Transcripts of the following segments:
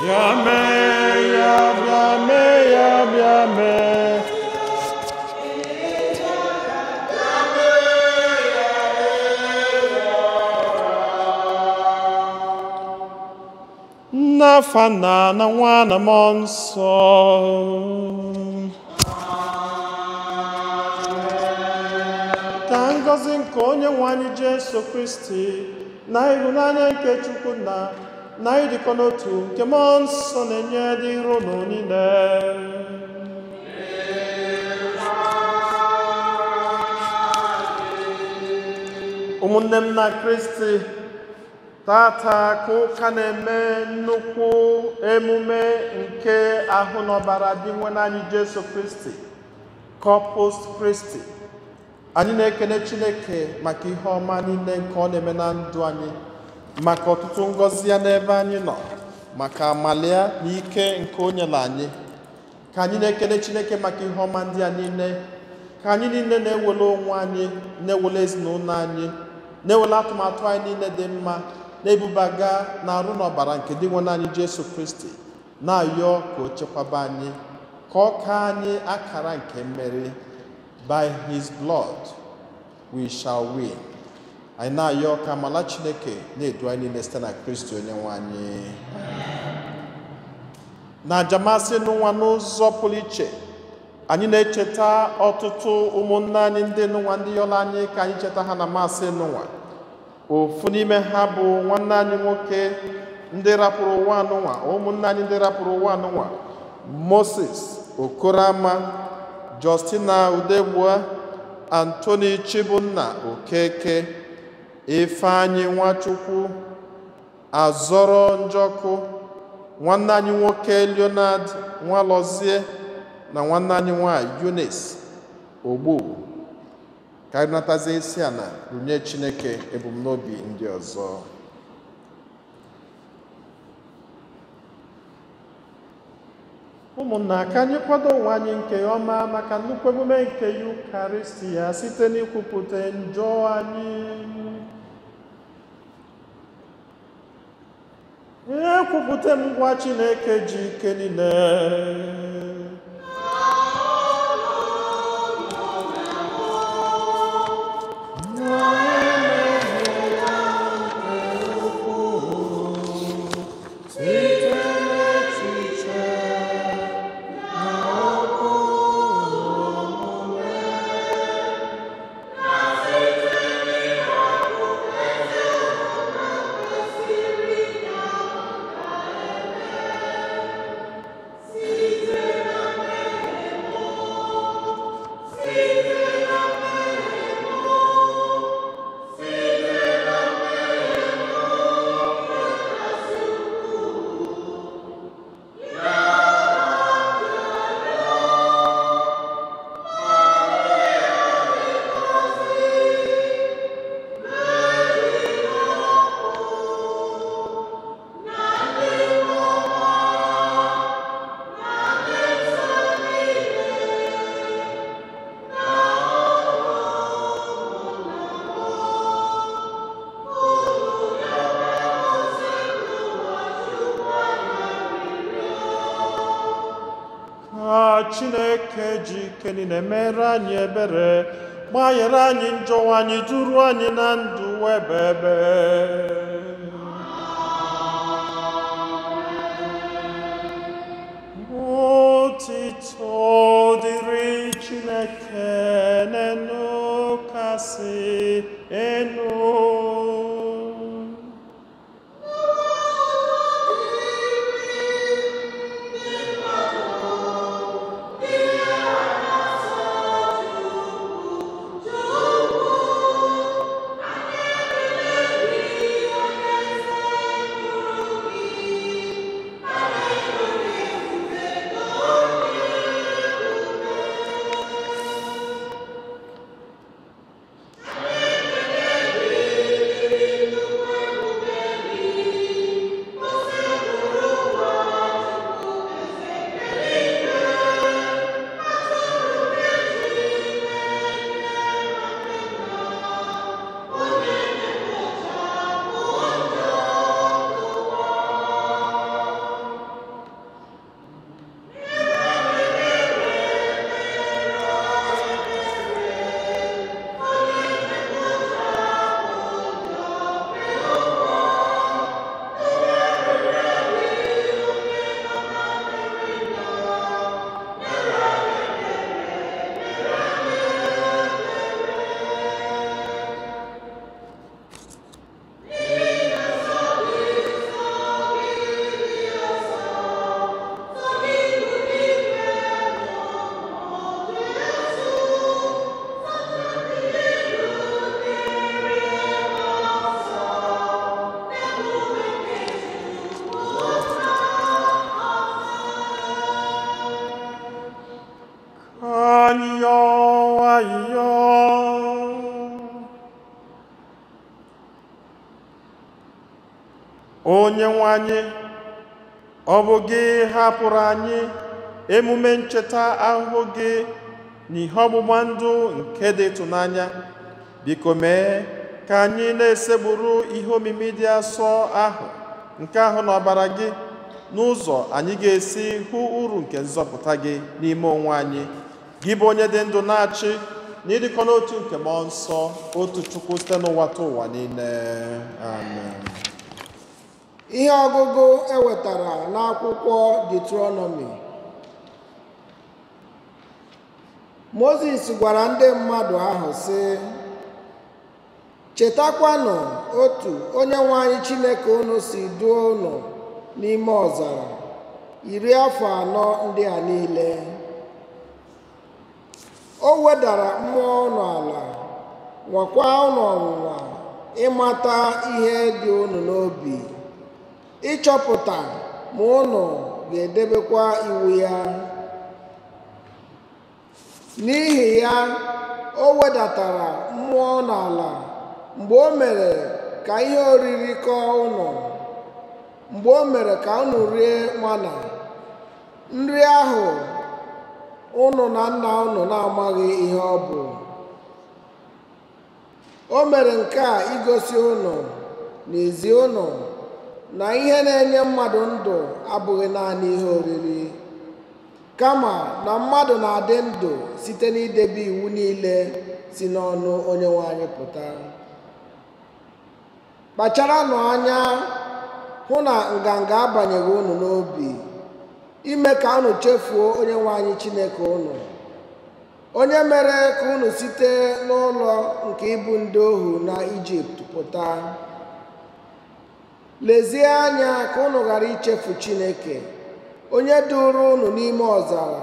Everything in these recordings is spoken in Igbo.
Bịa mee ya, bịa mee ya, bịa mee. N'afa Nna na Nwa na Mmụọ Nsọ. Ka ngọzi nke onye nwe anyị Jesu Kristi na ịhụnanya nke Chukwu Nna na ịdịkọ n'otu nke Mmụọ Nsọ na-enye dịrị unu niile. Ụmụnne m na Kristi, tata ka ụka na-eme nnukwu emume nke ahụ na ọbara dị nwe anyị Jesu Kristi, Corpus Christi. Anyị na-ekene Chineke maka ihe ọma niile nke ọ na-eme na ndụ anyị, maka ọtụtụ ngọzi ya n'ebe anyị nọ, maka amalia na ike nke o nyere anyị. Ka anyị na-ekene Chineke maka ihe ọma ndị a niile, ka anyị niile na-ewele onwe anyị, na-ewele ezinụlọ anyị, na-ewele atụmatụ anyị niile dị mma, na-ebubaga na arụ n'ọbara nke dị nwe anyị Jesu Kristi, na-ayọ ka o chekwaba anyị, ka ọ kaa anyị akara nke mmeri. By his blood we shall win. Anyị na-ayọ ka amala Chineke na-edu anyị niile site na Kristi onye nwe anyị. Na ajamasị n'ụwa n'ụzọ pụrụ iche, anyị na-echeta ọtụtụ ụmụnne anyị ndị n'ụwa ndị yọrọ anyị ka anyị cheta ha na masị n'ụwa. Ofu n'ime ha bụ nwanne anyị nwoke ndị rapụrụ ụwa n'ụwa, ụmụnne anyị ndị rapụrụ ụwa n'ụwa, Moses Okorama, Justina Udegbua, Anthony Chibunna Okeke, Ifeanyi Nwachukwu, Azọrọ Njọkụ, nwanne anyị nwoke Leonard Nwalozie na nwanne anyị nwanyị Eunice Ogbu. Ka anyị natazie isi ala runye Chineke ebumnobi ndị ọzọ. Ụmụnna, ka anyị kwado onwe anyị nke ọma maka nnukwu emume nke Yukaristi ya site n'ikwupụta njọ anyị. Ekwupụta m ngwa Chineke ji ike niile. Chineke ji ike niile mere anyị ebere, gbaghara anyị njọ anyị, duru anyị na ndụ ebebe. Otito dịrị Chineke n'enu kasị enu. Onyenwe anyị, ọ bụ gị hapụrụ anyị emume ncheta ahụhụ gị na ihe ọgbụgba ndụ nke dị ịtụnanya. Biko mee ka anyị na-esegburu ihe omimi dị asọ ahụ nke ahụ na ọbara gị n'ụzọ anyị ga-esi hụ uru nke nzọpụta gị n'ime onwe anyị. Gị bụ onye dị ndụ na-achị na ịdịkọ n'otu nke Mmụọ Nsọ, otu Chukwu site n'ụwa ta ụwa niile. Amen. Ihe ọgụgụ e wetara n'akwụkwọ Deuteronomy. Mozis gwara ndị mmadụ ahụ sị, chetakwanụ otu Onyenwe anyị Chineke unu si duo unu n'ime ọzara 40 afọ ndị a niile. O wedara mmụọ unu ala, nwakwa unu ọnwụnwa ịmata ihe dị unu n'obi, ịchọpụta ma unu ga-edebekwa iwu ya. N'ihi ya, o wedatara mmụọ n'ala mgbe o mere ka ihe oriri kọọ unu, mgbe o mere ka unu rie mana, nri ahụ unu na nna unu na-amaghị ihe ọ bụ. O mere nke a igosi unu na ezi unu na ihe na-enye mmadụ ndụ abụghị naanị ihe oriri, kama na mmadụ na-adị ndụ site n'idebe iwu niile si n'ọnụ Onyenwe anyị pụta. Kpacharanụ anya hụ na nganga abanyeghị unu n'obi, ime ka unu chefuo Onyenwe anyị Chineke unu, onye mere ka unu site n'ụlọ nke ịbụ ndị ohu na Ijipt pụta. Lezie anya ka unu ghara ichefu Chineke, onye duru unu n'ime ọzara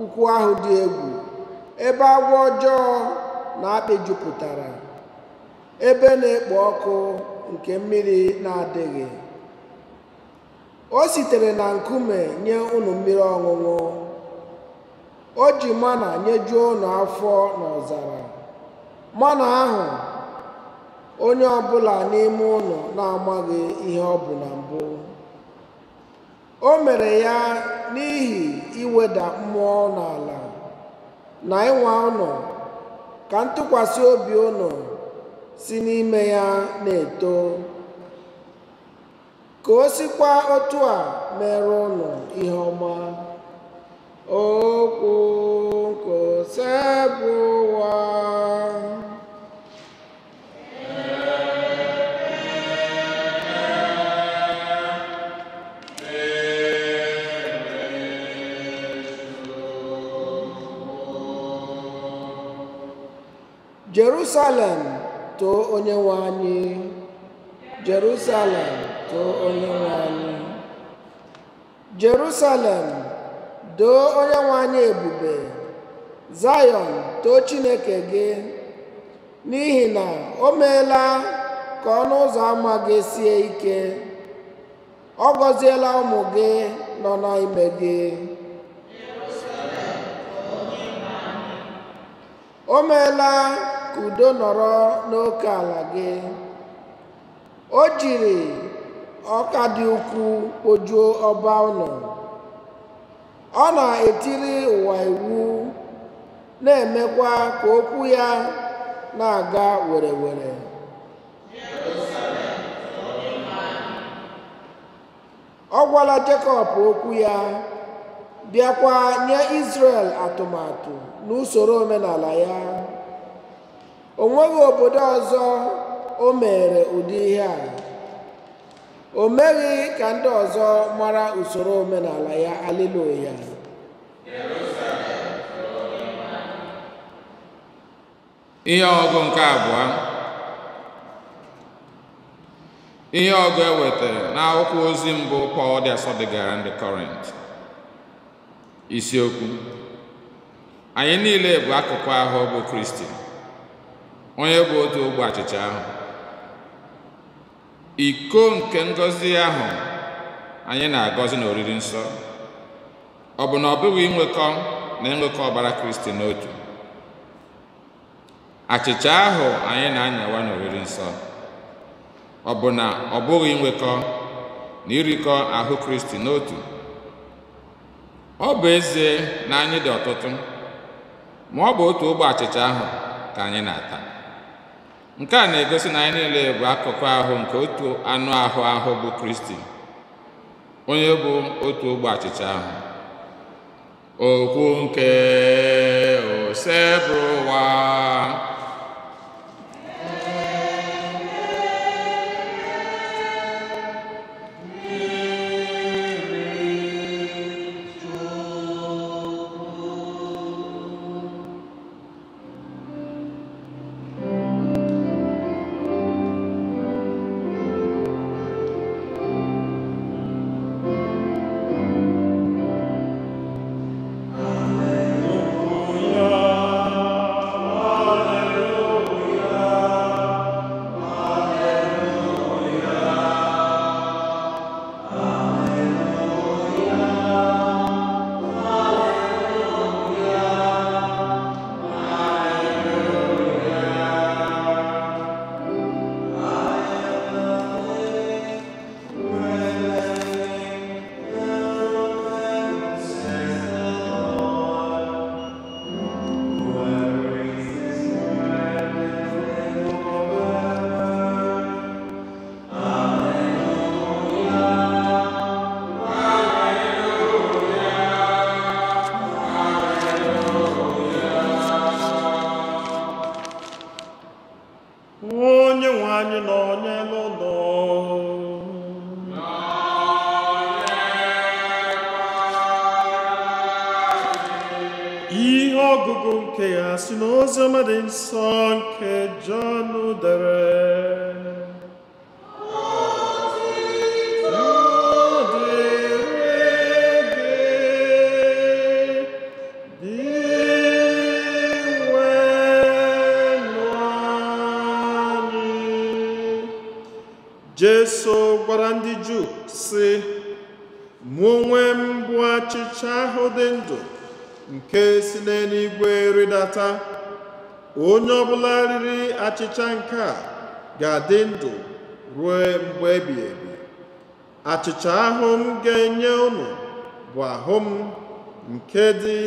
ukwu ahụ dị egwu, ebe agwọ ọjọọ na akpị jupụtara, ebe na-ekpo ọkụ nke mmiri na-adịghị. O sitere na nkume nye unu mmiri ọṅụṅụ, o ji mana nyejuo unu afọ n'ọzara, mana ahụ onye ọbụla n'ime unu na-amaghị ihe ọ bụ na mbụ. O mere ya n'ihi iweda mmụọ n'ala na ịnwa unu, ka ntụkwasị obi unu si n'ime ya na-eto, ka o sikwa otu a mere unu ihe ọma. Okwu nke Osebụwa. Jerusalem, too Onyenwe anyị. Jerusalem, too Onyenwe anyị. Jerusalem, doo Onyenwe anyị ebube. Zayọn, too Chineke gị, n'ihi na o meela ka ọnụ ụzọ ámá gị sie ike. Ọ gọziela ụmụ gị nọ n'ime gị. O meela ka udo nọrọ n'oke ala gị. O jiri ọka dị ukwuu kpojuo ọba unu. Ọ na-etiri ụwa iwu, na-emekwa ka okwu ya na-aga were were. Ọ gwala Jekọb okwu ya, bịakwa nye Izrel atụmatụ n'usoro omenala ya. O nweghị obodo ọzọ o mere ụdị ihe a. O meghị ka ndị ọzọ mara usoro omenala ya. Aliluya. Ihe ọgụ nke abụọ. Ihe ọgụ e wetara n'akwụkwọ ozi mbụ Pọl dị asọ degara ndị Kọrint. Isiokwu: anyị niile bụ akụkụ ahụ bụ Kristi, onye bụ otu ogbe achịcha ahụ. Iko nke ngọzi ahụ anyị na-agọzi n'oriri nsọ, ọ bụ na ọ bụghị inwekọ na ịṅụkọ ọbara Kristi n'otu? Achịcha ahụ anyị na-anyawa n'oriri nsọ, ọ bụ na ọ bụghị inwekọ na irikọ ahụ Kristi n'otu. Ọ bụ ezie na anyị dị ọtụtụ, ma ọ bụ otu ogbe achịcha ahụ ka anyị na-ata. Nke a na-egosi na anyị niile bụ akụkụ ahụ nke otu anụ ahụ ahụ bụ Kristi, onye bụ otu ogbe achịcha ahụ. Okwu nke Osebụrụwa. Onye nwe anyị nọ n'elu ụlọ. Ihe ọgụgụ nke ya si n'Oziọma dị nsọ nke Jọn dere. Jesu gwara ndị Juu sị, mụ onwe m bụ achịcha ahụ dị ndụ nke si n'eluigwe rịdata. Onye ọbụla riri achịcha nke a ga-adị ndụ ruo mgbe ebighị ebi. Achịcha ahụ m ga-enye unu bụ ahụ m nke dị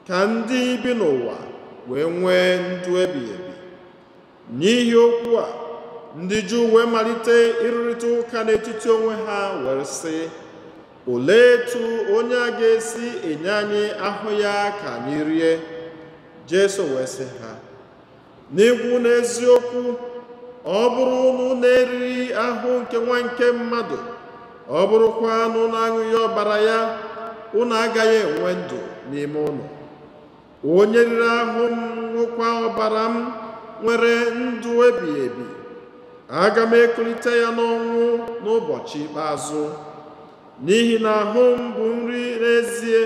ka ndị bi n'ụwa wee nwee ndụ ebighị ebi. N'ihi okwu a, ndị Juu wee malite ịrụrịta ụka n'etiti onwe ha were sị, olee etu onye a ga-esi enye anyị ahụ ya ka anyị rie? Jesu wee sị ha, n'ikwu n'eziokwu, ọ bụrụ unu na-eriri ahụ nke nwa nke mmadụ, ọ bụrụkwa na unu aṅụghị ọbara ya, unu agaghị enwe ndụ n'ime unu. Onye riri ahụ m ṅụkwa ọbara m nwere ndụ ebighị ebi. Aga m ekulite ya n'ọnwụ n'ụbọchị ikpeazụ. N'ihi na ahụ m bụ nri n'ezie,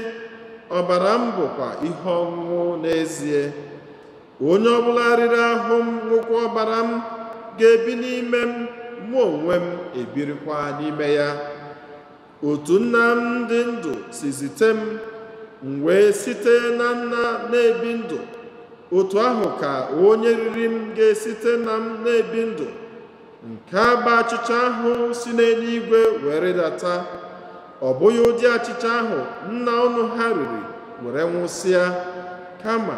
ọbara m bụkwa ihe ọṅụṅụ n'ezie. Onye ọbụla riri ahụ m ṅụkwa ọbara m ga-ebi n'ime m, mụ onwe m ebirikwa n'ime ya. Otu nna m dị ndụ si zite m, m wee site na nna na-ebi ndụ, otu ahụ ka onye riri m ga-esite na m na-ebi ndụ. Nke a bụ achịcha ahụ si n'eluigwe wee rịdata. Ọ bụghị ụdị achịcha ahụ nna unu ha riri were nwụsịa, kama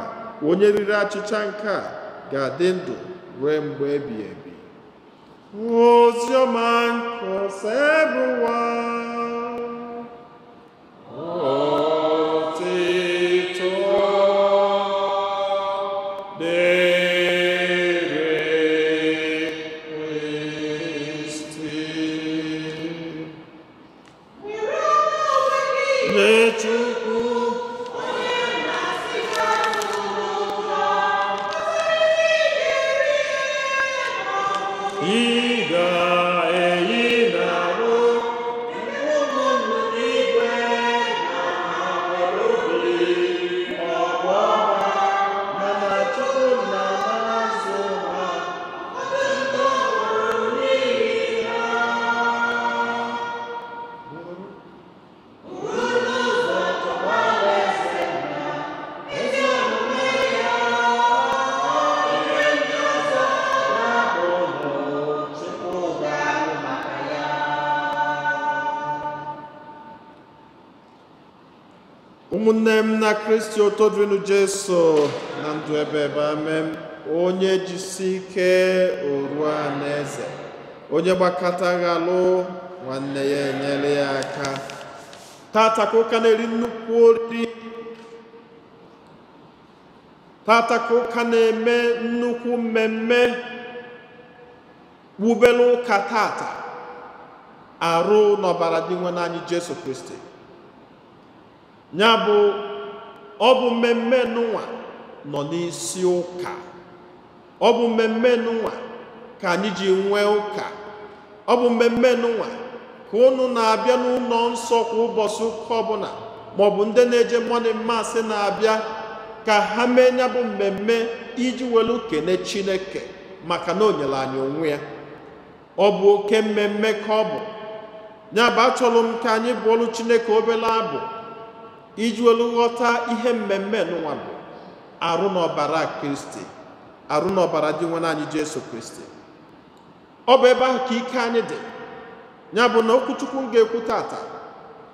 onye riri achịcha nke a ga-adị ndụ ruo mgbe ebighị ebi. Oziọma nke Osebụrụwa. Otito dịrị Kristi. Nye Chukwu. Ị ga-eyi n'arụ igwe na obi ọgbọ mana Chukwu. Ụmụnne m na Kristi, otodrinu Jesu na ndụ ebe ebe, amen. Onye jisi ike oruo n'eze, onye gbakọtaghalụ nwanne ya enyere ya aka. Tata ka ụka na-eri nnukwu oriri, tata ka ụka na-eme nnukwu mmemme wubelu ụka tata, arụ n'ọbara dị nwe n'anyị Jesu Kristi. Ya bụ ọ bụ mmemme nụnwa nọ n'isi ụka, ọ bụ mmemme nụnwa ka anyị ji nwee ụka, ọ bụ mmemme nụnwa ka unu na-abịa n'ụlọ nsọ kwa ụbọchị ụka ọbụla, maọbụ ndị na-eje morning mass na-abịa ka ha mee ya bụ mmemme iji welu kene Chineke maka na o nyere anyị onwe ya. Ọ bụ oke mmemme ka ọ bụ. Ya bụ achọrọ m ka anyị bụọlụ Chineke obere abụ iji welu ghọta ihe mmemme nụnwa bụ, arụ n'ọbara Kristi, arụ n'ọbara dị nwe anyị Jesu Kristi. Ọ bụ ebe ahụ ka ike anyị dị. Ya bụ na okwuchukwu m ga-ekwu tata,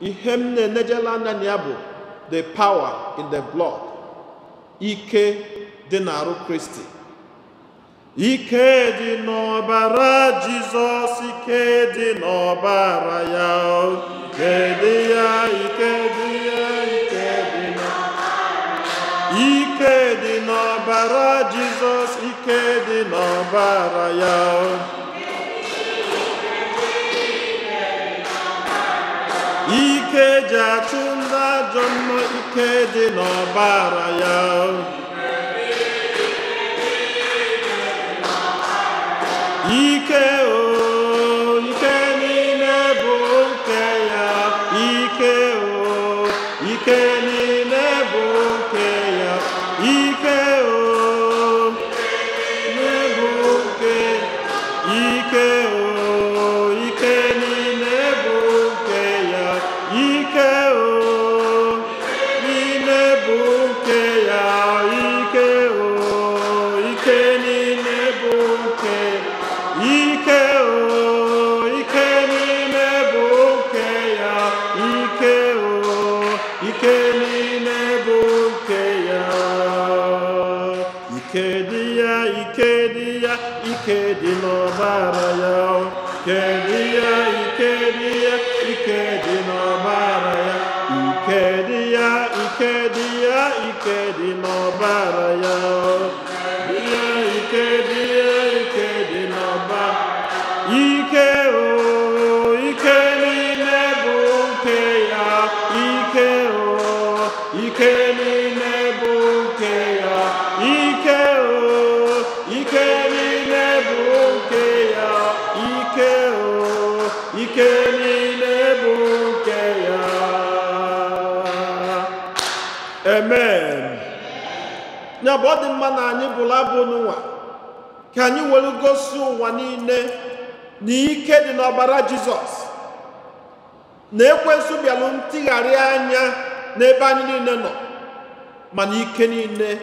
ihe m na-enejela anya na ya bụ the power in the blood, ike dị n'arụ Kristi. Ike dị n'ọbara Jizọs, ike dị n'ọbara ya, ike dị ya, ike dị ya, ike dị n'ọbara, ike dị n'ọbara Jizọs, ike dị n'ọbara ya. Ike ji achụ ndị ajọ mmụọ, ike dị n'ọbara ya. Ike o, ike niile bụ nke ya, ike o, ike niile bụ nke ya, ike o, niile bụ nke, ike o, ike niile bụ nke ya, ike o, niile bụ nke ya, ike o, ike niile bụ nke, ike o, ike niile bụ nke ya, ike o, ike niile bụ nke ya. Ike dị ya, ike dị ya, ike dị n'ọbara ya, ike dị ya, ike dị ya, ike dị n'ọbara ya, ike dị ya, ike dị ya, ike dị n'ọbara ya, ya ike dị ya, ike dị n'ọbara, ike o, ike niile bụ nke ya, ike o, ike niile bụ nke ya, ike o, ike niile bụ nke ya, ike o, ike niile bụ nke ya. Amen. Ya bụ ọ dị mma na anyị bụrụ abụ n'ụwa ka anyị were gosi ụwa niile na ike dị n'ọbara Jizọs, na ekwensu bịalụ ntigharị anya n'ebe anyị niile nọ, mana ike niile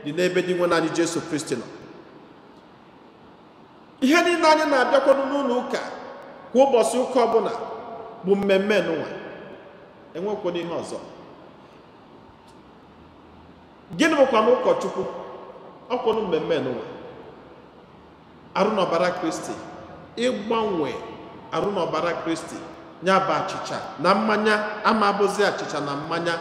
dị n'ebe dị nwe anyị Jesu Kristi nọ. Ihe niile anyị na-abịakwado n'ụlọ ụka kwa ụbọchị ụka ọbụla bụ mmemme n'ụwa, enwekwana ihe ọzọ. Gịnị bụkwa na ụkọchukwu? Ọkwanụ mmemme n'ụwa, arụ n'ọbara Kristi, ịgbanwe arụ n'ọbara Kristi, ya bụ achịcha na mmanya ama abụzi achịcha na mmanya,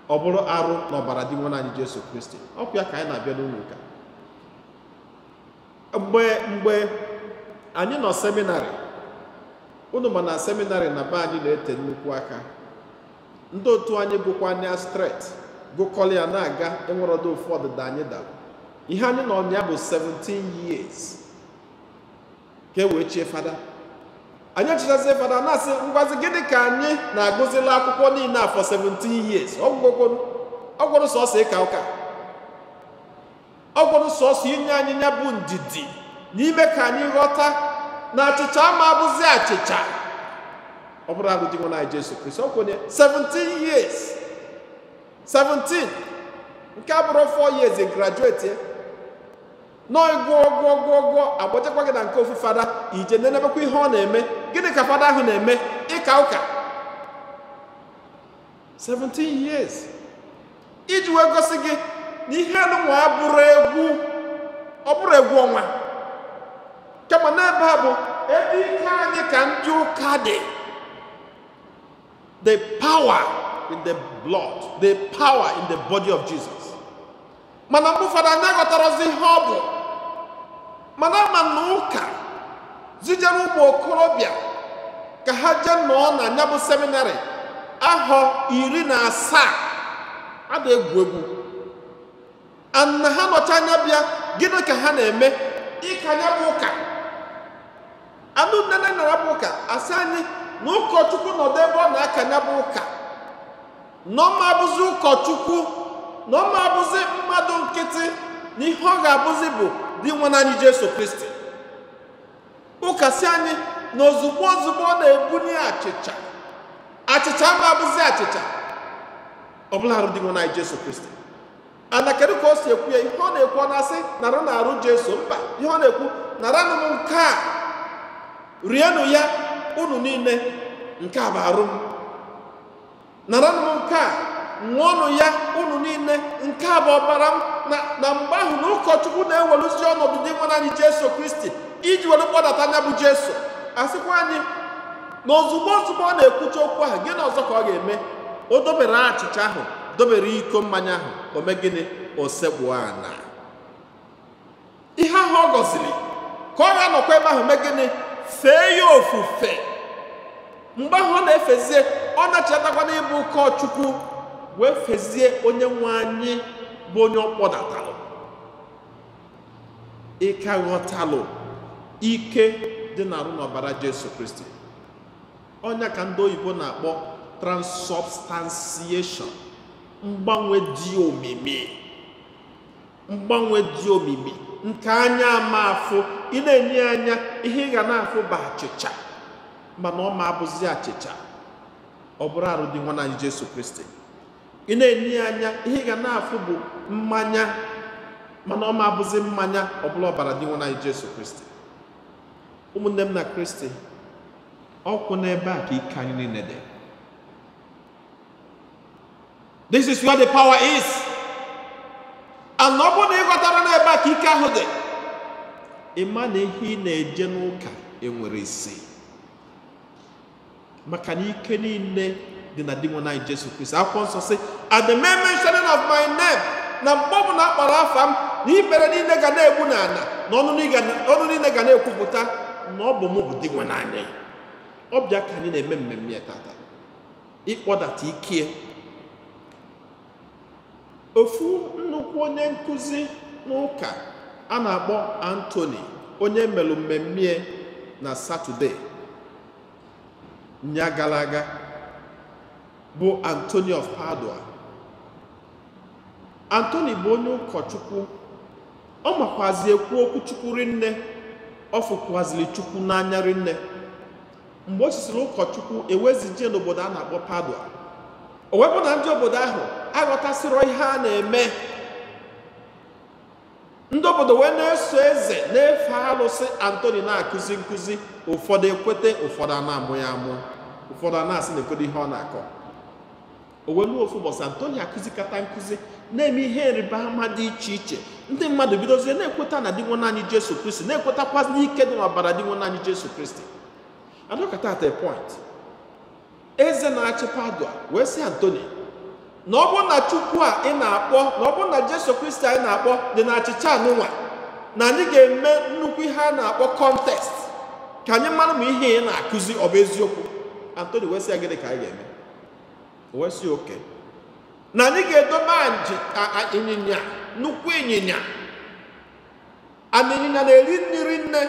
ọ bụrụ arụ n'ọbara dị nwe anyị Jesu Kristi. Ọkwa ya ka anyị na-abịa n'ụlọ ụka. Mgbe anyị nọ seminarị, unu ma na seminarị na be anyị na-ete nnukwu aka. Ndị otu anyị gụkwa anya stret gụkọrọ ya na-aga, enwerodo ofu ọdịda anyị dara. Ihe anyị nọ ya bụ 17 years ka e wee chie fada. Anyị echichazie fada na-asị ngwazi gịnị ka anyị na-agụzila akwụkwọ niile afọ 17 years? Ọ gwụrụ sọsọ ịka ụka, ọ gwụrụ sọsọ inye anyị ya bụ ndidi n'ime ka anyị ghọta na achịcha ama abụzi achịcha, ọ bụrụ arụ dị nwe anyị Jesu Kristi. Ọ kwenye 17 years, 17 nke abụrụ 4 years graduate nọọ gụọ gụọ gụọ gụọ agbachakwa gị na nke ofu fada, ije nenebekwa ihe ọ na-eme. Gịnị ka fada ahụ na-eme? Ịka ụka. 17 years. Iji wee gosi gị na ihe nwa abụrụ egwu, ọ bụrụ egwu ọnwa, kama n'ebe a bụ ebe ike anyị ka ndị ụka dị. The power in the blood, the power in the body of Jesus. Mana mgbe ụfọdụ anyị aghọtarozi ihe ọ bụ. Mana ama na ụka zijere ụmụ okorobịa ka ha jee nọọ na ya bụ seminarị ahọ 17 ada egwu egwu. Na ha nọcha anya bịa, gịnị ka ha na-eme? Ịka ya bụ ụka. Anụ nnene nara bụ ụka, asị anyị na ụkọchukwu nọdụ ebe ọ na-aka ya bụ ụka. Na ọma abụzi ụkọchukwu, na ọma abụzi mmadụ nkịtị, na ihe ọ ga-abụzi bụ dị nwa anyị Jesu Kristi. Ụka si anyị na ozugbo ozugbo ọ na-ebunye achịcha, achịcha ama abụzi achịcha, ọ bụla arụ dị nwa anyị Jesu Kristi. Ana kedu ka o si ekwu ya? Ihe ọ na-ekwu, ọ na-asị nara na arụ Jesu? Mba, ihe ọ na-ekwu, naranụ m nke a, rienụ ya unu niile, nke a bụ arụ m. Naranụ m nke a, ṅụọnụ ya unu niile, nke a bụ ọbara m. Na mgbe ahụ na ụkọchukwu na-eweluzi ọnọdụ dị nwa anyị Jesu Kristi iji were kpọdata anya bụ Jesu. Asịkwa anyị na ozugbo ozugbo ọ na-ekwucha okwu ahụ, gịnị ọzọ ka ọ ga-eme? O dobere achịcha ahụ, dobere iko mmanya ahụ, o mee gịnị? O sekpuo ana. Ihe ahụ ọ gọziri ka ọ ga-anọkwa ebe ahụ mee gịnị? Fee ya ofufe. Mgbe ahụ ọ na-efezie, ọ na-achetakwa n'ịbụ ụkọchukwu, wee fezie onye nwe anyị bụ onye ọ kpọdatalụ. Ike aghọtalụ ike dị n'arụ n'ọbara Jesu Kristi. Ọnya ka ndị oyibo na-akpọ transubstantiation, mgbanwe dị omimi, mgbanwe dị omimi nke anya ama afụ. Ị na-enye anya ihe ị ga na-afụ bụ achịcha, mana ọ ma abụzi achịcha, ọ bụrụ arụ dị nwa anyị Jesu Kristi. Ị na-enye anya ihe ị ga na-afụ bụ mmanya, mana ọ ma abụzi mmanya, ọ bụla ọbara dị nwa anyị Jesu Kristi. Ụmụnne m na Kristi, ọkwụ n'ebe a ka ike anyị niile dị. This is where the power is. And ọ bụrụ na ị ghọtara n'ebe a ka ike ahụ dị, ị ma na ihe ị na-eje n'ụka enwere isi. Maka na ike niile dị na dị nwa anyị Jesu Kristi. Akwụkwọ nsọ sị, at the mere mentioning of my name, na mgbe ọbụla akpọrọ afa m, na ikpere niile ga na-egbu n'ala, na ọnụ niile ga na-ekwupụta na ọ bụ mụ bụ dị nwa anyị. Ọ bịa ka anyị na-eme mmemme ya tata, ịkpọdata ike. Ofu nnukwu onye nkụzi n'ụka a na-akpọ Anthony, onye melụ mmemme na Satọde nya gara aga, bụ Anthony of Padua. Anthony bụ onye ụkọchukwu, ọ makwazi ekwu okwu Chukwu rinne, ọ fụkwaziri Chukwu n'anya rinne. Mgbe o chisiri ụkọchukwu ewezije n'obodo a na-akpọ Padua, o wepụ na ndị obodo ahụ aghọtasịrọ ihe a na-eme. Ndị obodo wee na-eso eze na-efe alụsị. Anthony na-akụzi nkụzi, ụfọdụ ekwete, ụfọdụ a na-amụ ya amụ, ụfọdụ a na-asị na ekwedo ihe ọ na-akọ. O wee luo ofu ụbọchị, Anthony akụzikata nkụzi na-eme ihe ịrịba ama dị iche iche. Ndị mmadụ bidozie na-ekweta na dị nwa anyị Jesu Kristi, na-ekwetakwa n'ike dị n'ọbara dị nwa anyị Jesu Kristi. Adọkata at a point, eze na-achị Padua wee sị Anthony na ọ bụrụ na Chukwu a ị na-akpọ, na ọ bụrụ na Jesu Kristi anyị na-akpọ dị na achịcha anụnwa, na anyị ga-eme nnukwu ihe a na-akpọ contest ka anyị mara ma ihe ị na-akụzi ọ bụ eziokwu. Anthony wee sị ya, gịnị ka anyị ga-eme? O wee sị oke na anyị ga-edobe ịnyịnya, nnukwu ịnyịnya. Ana ịnyịnya na-eri nri nne,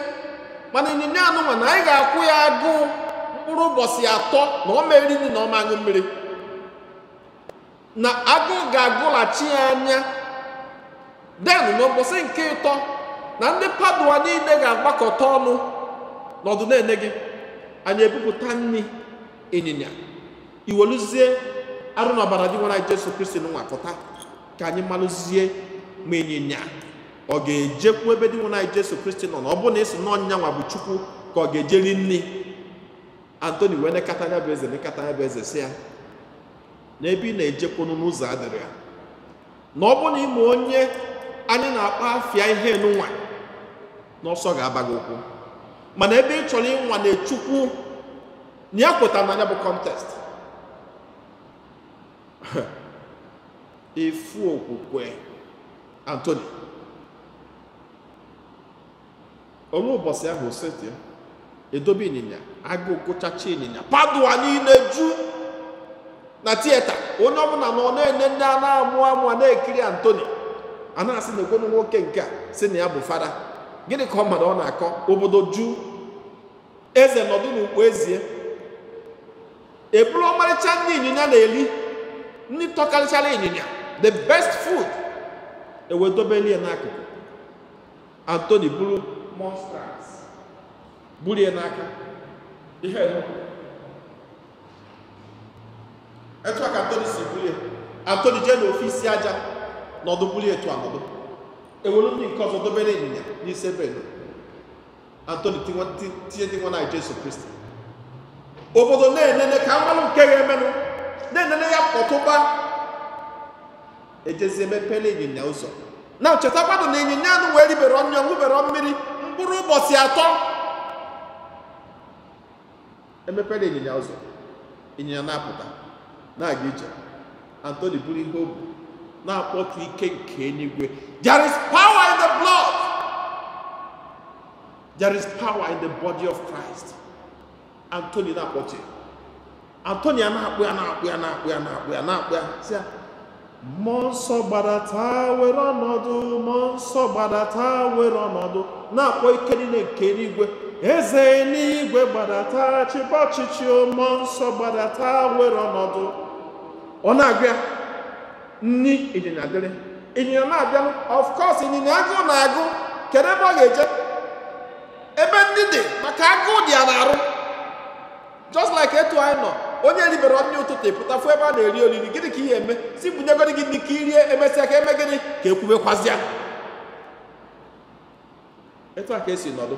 mana ịnyịnya anụnwa na anyị ga-akwụ ya agụụ mkpụrụ ụbọchị 3 na ọ ma eri nri na ọ ma aṅụ mmiri, na agụụ ga-agụlachi ya anya. Den n'ụbọchị nke 3 na ndị Padua niile ga-agbakọta ọnụ n'ọdụ na-ene gị, anyị ebupụta nri ịnyịnya, iweluzie arụ na ọbara dị nwere anyị Jesu Kristi nwakọta ka anyị malụzie ma ịnyịnya ọ ga-ejekwu ebe dị nwere anyị Jesu Kristi nọ, na ọ bụrụ na esi n'ọnya nwa bụ Chukwu ka ọ ga-ejeri nri. Anthony wee nekata ya bụ eze, nekata ya bụ eze, sị ya Na ebe ị na-ejekwunu n'ụzọ adịrị ya. Na ọ bụ na ịmụ onye anyị na-akpọ afịa ihe nụnwa n'ọsọ ga-aba gị ụkwụ. Mana ebe ị chọrọ ịnwa na-echukwu na ya kwetara na ya bụ contest. Efu okwukwe Anthony. Olu ụbọchị ahụ setie edobe ịnyịnya agụụ gụchacha ịnyịnya Padua niile ju na tieta onye ọbụla nọ na-ene ndị a na-amụ amụ a na-ekiri Anthony a na-asị na ekwenu nwoke nke a sị na ya bụ fada. Gịnị ka ọ mara ọ na-akọ? Obodo ju, eze nọdụ n'ukpu ezie, eburu ọmarịcha ndị ịnyịnya na-eli ndị tọkarịchara ịnyịnya, the best food, ewedobelie n'akụkụ. Anthony buru monstrance buru ya n'aka ihe etu a ka Anthony si buru ya. Anthony jee n'ofisi aja nọdụ buru etu anọdụ, ewere ndị nke ọzọ dobere ịnyịnya n'isi ebe nọ. Anthony tinye dị nwa na Jesu Kristi. Obodo na-enene ka mmanụ nke ga-emenụ, na-enene ya kpọtụba, ejezie mepere ịnyịnya ụzọ. Na chetakwanụ na ịnyịnya anụ wee ribere ọnyọ ṅụbere mmiri mkpụrụ ụbọchị 3. Emepere ịnyịnya ụzọ, ịnyịnya na-apụta na-aga ije. Anthony buru ihe o bu na-akpọtu ike nke eluigwe. There is power in the blood. There is power in the body of Christ. Anthony na-akpọtu. Anthony na-akpụ ya na-akpụ ya na-akpụ ya na-akpụ ya na-akpụ ya. Sị ya, Mmụọ nsọ gbadata were ọnọdụ, mmụọ nsọ gbadata were ọnọdụ, na-akpọ ike niile nke eluigwe. Eze eluigwe gbadata, chịba ọchịchị, mmụọ nsọ gbadata were ọnọdụ. Ọ na-agụ ya, nni ịnyịnya dịrị. Ịnyịnya na-abịanụ, of course, ịnyịnya agụụ na-agụ. Kedu ebe ọ ga-eje? Ebe ndị dị, maka agụụ dị ya n'arụ. Just like etu anyị nọ, onye ribere nri ụtụtụ pụta fụ ebe a na-eri oriri, gịnị ka ihe eme? Si bunyegoro gị ndị ka irie, emesịa ka eme gịnị? Ka ekwubekwazịa. Etu a ka esi nọdụ,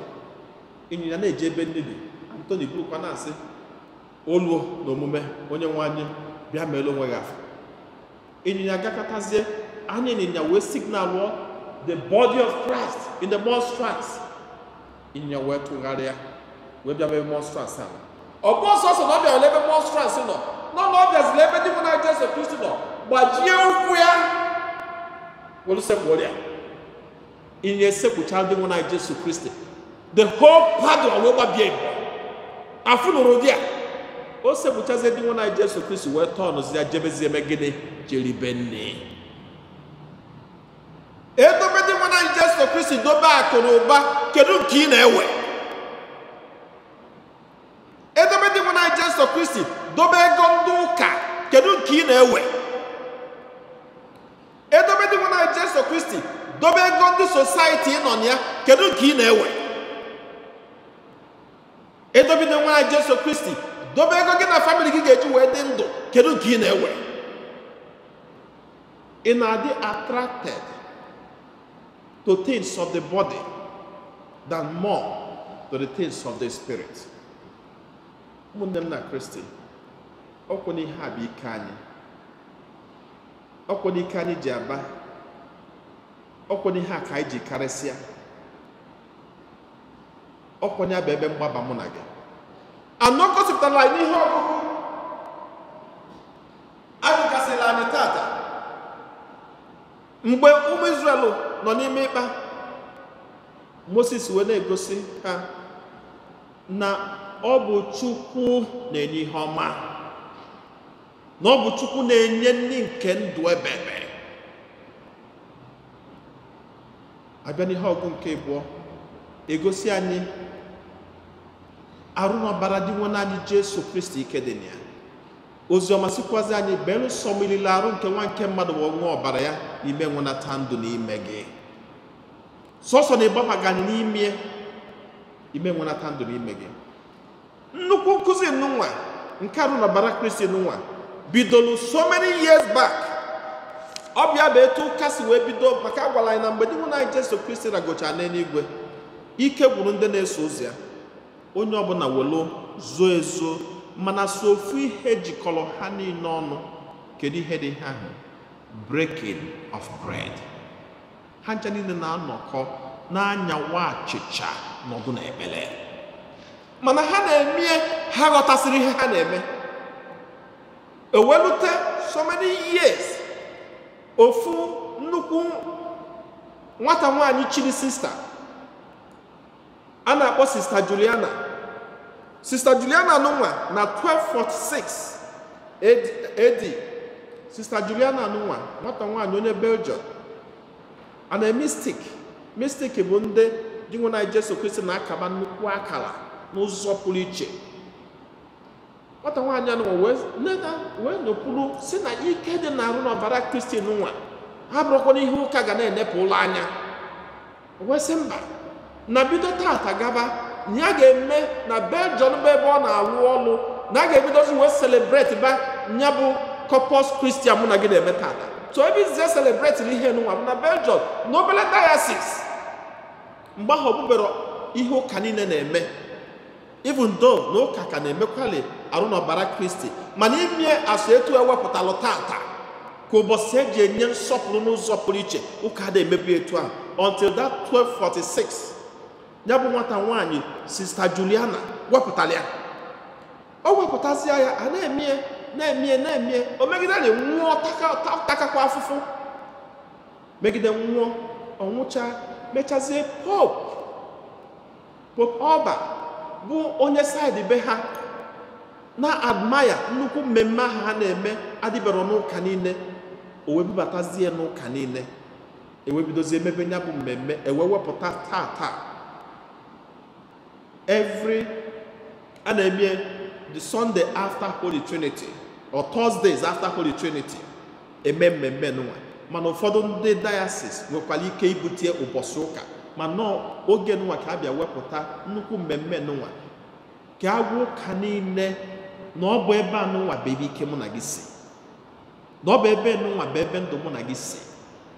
ịnyịnya na-eje ebe ndị dị. Anthony burukwa na-asị, oluo na omume onye nwe anyị bịa meelu onwe gị afọ. Ịnyịnya gakọtazie, anya ịnyịnya wee signalụọ the body of Christ in the monstrance. Ịnyịnya wee tụgharịa wee bịa ebe monstrance ahụ. Ọ bụ ọsọsọ na ọ bịara ebe monstrance nọ, nọ na ọ bịaziri ebe ndị mụ na Jesu Kristi nọ, gbajie ụkwụ ya were sekpụrụ ya. Ịnyịnya esekpụcha ndị mụ na Jesu Kristi, the whole Padua wee gbabie ibu. Afụ nụrụ di ya. O sekpụchazie ndị mụ na Jesu Kristi wee tọọnụzi ya jebezie eme gịnị? Jeribe nne. Edobe ndị mụ na Jesu Kristi dobe akụ na ụba, kedu nke ị na-ewe? Edobe ndị mụ na Jesu Kristi dobe ego ndị ụka, kedu nke ị na-ewe? Edobe ndị mụ na Jesu Kristi dobe ego ndị society nọ na ya, kedu nke ị na-ewe? Edobe ndị mụ na Jesu Kristi dobe ego gị na family gị ga-eji wee dị ndụ, kedu nke ị na-ewe? Ị na-adị attracted to things of the body than more to the things of the spirit. Ụmụnne m na Kristi, ọkwụ n'ihe a bụ ike anyị, ọkwụ n'ike anyị ji aba, ọkwụ n'ihe a ka anyị ji karịsịa, ọkwụ ya bụ ebe mgbaba mụ na gị. Anọ gosipụtara anyị n'ihe ọgụgụ agụgasịla anyị tata. Mgbe ụmụ Izrel nọ n'ime ịkpa, Moses wee na-egosi ha na ọ bụ Chukwu na-enye ihe ọma, na ọ bụ Chukwu na-enye nri nke ndụ ebebe. Abịa n'ihe ọgụ nke abụọ, egosi anyị arụ na ọbara dị nwe anyị Jesu Kristi ike dị na ya. Oziọma sikwazi anyị belụsọ milile arụ nke nwa nke mmadụ ma ọ ṅụọ ọbara ya ime nwenata ndụ n'ime gị. Sọsọ na ịgbabaga anyị n'ime ime nwenata ndụ n'ime gị. Nnukwu nkụzi nụnwa nke arụ na ọbara Kristi nụnwa bidolu so many years back. Ọ bịa bụ etu ụka si wee bido, maka agwara anyị na mgbe dị nwe anyị Jesu Kristi ragocha n'eluigwe, ike gwụrụ ndị na-eso ụzọ ya, onye ọbụla welu zoo ezo, mana so ofu ihe jikọrọ ha niile ọnụ Kedu ihe dị ihe ahụ? Breaking of bread. Ha ncha niile na-anọkọ na-anyawa achịcha nọdụ n'ekpere. Mana ha na-eme, ha ghọtasịrị ihe ha na-eme. Ewelute so many years, ofu nnukwu nwata nwaanyị chiri sista a na-akpọ Sista Juliana. Sista Juliana nụnwa na 1246 AD. Sista Juliana nụnwa, nwata nwaanyị onye Belgium, a na mystic. Mystic bụ ndị dị nwe na Jesu Kristi na-akaba nnukwu akara n'ụzọ pụrụ iche. Nwata nwaanyị anụnwa wee nọkwuru si na ike dị n'arụ n'ọbara Kristi nụnwa ha bụrụkwa n'ihe ụka ga na-enepụ ụlọ anya. Wee sị mba, na bido tata gaba na ya ga-eme na Belgium bụ ebe ọ na-alụ ọlụ, na a ga-ebidozi wee celebrate ba ya bụ Corpus Christi mụ na gị na-eme tata. So ebe izizi celebrate ihe nụnwa bụ na Belgium, na obere diocese. Mgbe ahụ ọ bụbere ihe ụka niile na-eme, even though na ụka ka na-emekwali arụ n'ọbara Kristi, mana ime asụ etu ewepụtalụ tata ka ụbọchị eji enye nsọpụrụ n'ụzọ pụrụ iche, ụka na-emebi etu ahụ until that 1246 ya bụ nwata nwaanyị Sista Juliana wepụtara ya. O wepụtasịa ya, a na-emie na-emie na-emie, o megide na nwụọ, takakwa afụfụ, megide nwụọ, ọnwụcha, mechazie Pope Ọba bụ onye saịdị be ha na-admire nnukwu mmemme ahụ ha na-eme adịbero n'ụka niile. O wee bubatazie n'ụka niile, ewebidozie emebe ya bụ mmemme, ewe wepụta tata every a na-eme the Sunday after Holy Trinity or Thursdays after Holy Trinity eme mmemme nụnwa. Mana ụfọdụ ndị diocese nwekwara ike ibute ụbọchị ụka, mana oge nụnwa ka a bịa wepụta nnukwu mmemme nụnwa ka agwa ụka niile na ọ bụ ebe anụnwa bụ ebe ike mụ na gị si, na ọ bụ ebe nụnwa bụ ebe ndụ mụ na gị si,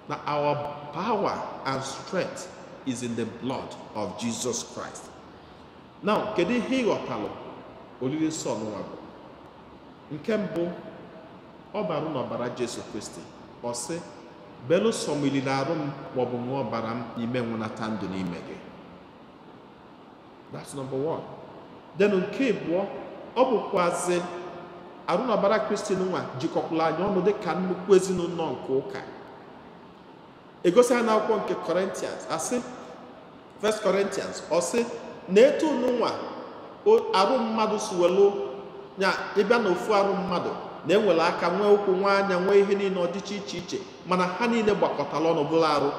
na our power and strength is in the blood of Jesus Christ. Now, kedu ihe ịghọtalụ oriri nsọ nụnwa bụ? Nke mbụ, ọ bara n'ọbara Jesu Kristi. Ọ sị, belụsọ m iliri arụ m maọbụ ṅụọ ọbara m n'ime nwụnata ndụ n'ime gị. That's number one. Then nke abụọ, ọ bụkwazi arụ n'ọbara Kristi nwa jikọkwala anyị ọnụ dịka nnukwu ezinụlọ nke ụka. Egosi anyị n'akwụkwọ nke Corinthians, asị 1 Corinthians, ọ sị na etu nwa arụ mmadụ si welu ya ịbịa n'ofu arụ mmadụ na-enwere aka, nwee ụkwụ, nwee anya, nwee ihe niile ọdịcha iche iche, mana ha niile gbakọtara ọnụ bụrụ arụ.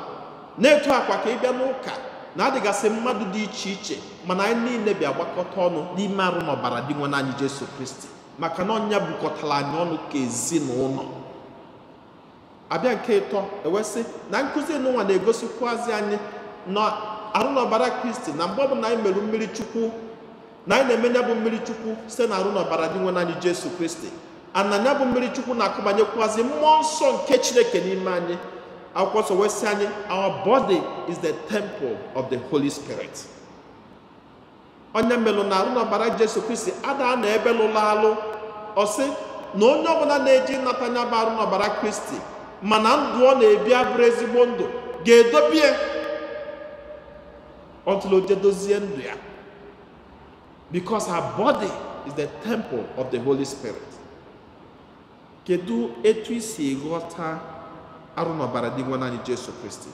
Na-etu akwa ka ịbịa n'ụka na-adịgasị mmadụ dị iche iche, mana anyị niile bịa gbakọta ọnụ n'ime arụ n'ọbara dị nwe anyị Jesu Kristi, maka na ọnya bukọtara anyị ọnụ ka ezinụlọ. Abịa nke ịtọ, ewesị na nkụzi nụnwa na-egosikwazi anyị na arụ n'ọbara Kristi na mgbe ọbụla anyị merụ mmiri Chukwu, na anyị na-eme ya bụ mmiri Chukwu site na arụ n'ọbara dị nwe anyị Jesu Kristi. Ananya bụ mmiri Chukwu na-akụbanyekwazi mmụọ nsọ nke Chineke n'ime anyị. Akwụkwọ nsọ wee sị anyị, our body is the temple of the Holy Spirit. Onye melụ na arụ n'ọbara Jesu Kristi ada na ebe lụrụ alụ. Ọ sị na onye ọbụla na-eji nnata nya bụ arụ n'ọbara Kristi mana ndụ ọ na-ebi abụrụ ezigbo ndụ ga-edobie until o je dozie ndụ ya, because our body is the temple of the Holy Spirit. Kedu etu isi ghọta arụ n'ọbara dị nwe anyị Jesu Kristi?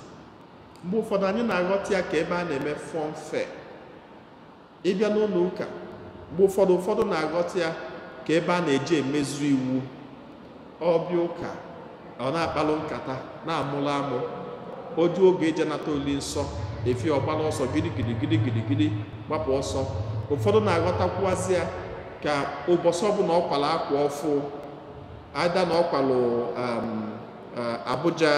Mgbe ụfọdụ anyị na-aghọta ya ka ebe a na-eme fọnfe ịbịa n'ụlọ ụka. Mgbe ụfọdụ na-aghọta ya ka ebe a na-eji emezu iwu. Ọbịa ụka ọ na-akpalụ nkata na-amụrụ amụ, oju oge eje nata oli nsọ efi ọgbara ọsọ gidigidi gidigidi gbapụ ọsọ. Ụfọdụ na-aghọtakwuazị ya ka ụbọchị ọbụla ọ kwara akwa ọfụ, ada na ọ kwalụ Abuja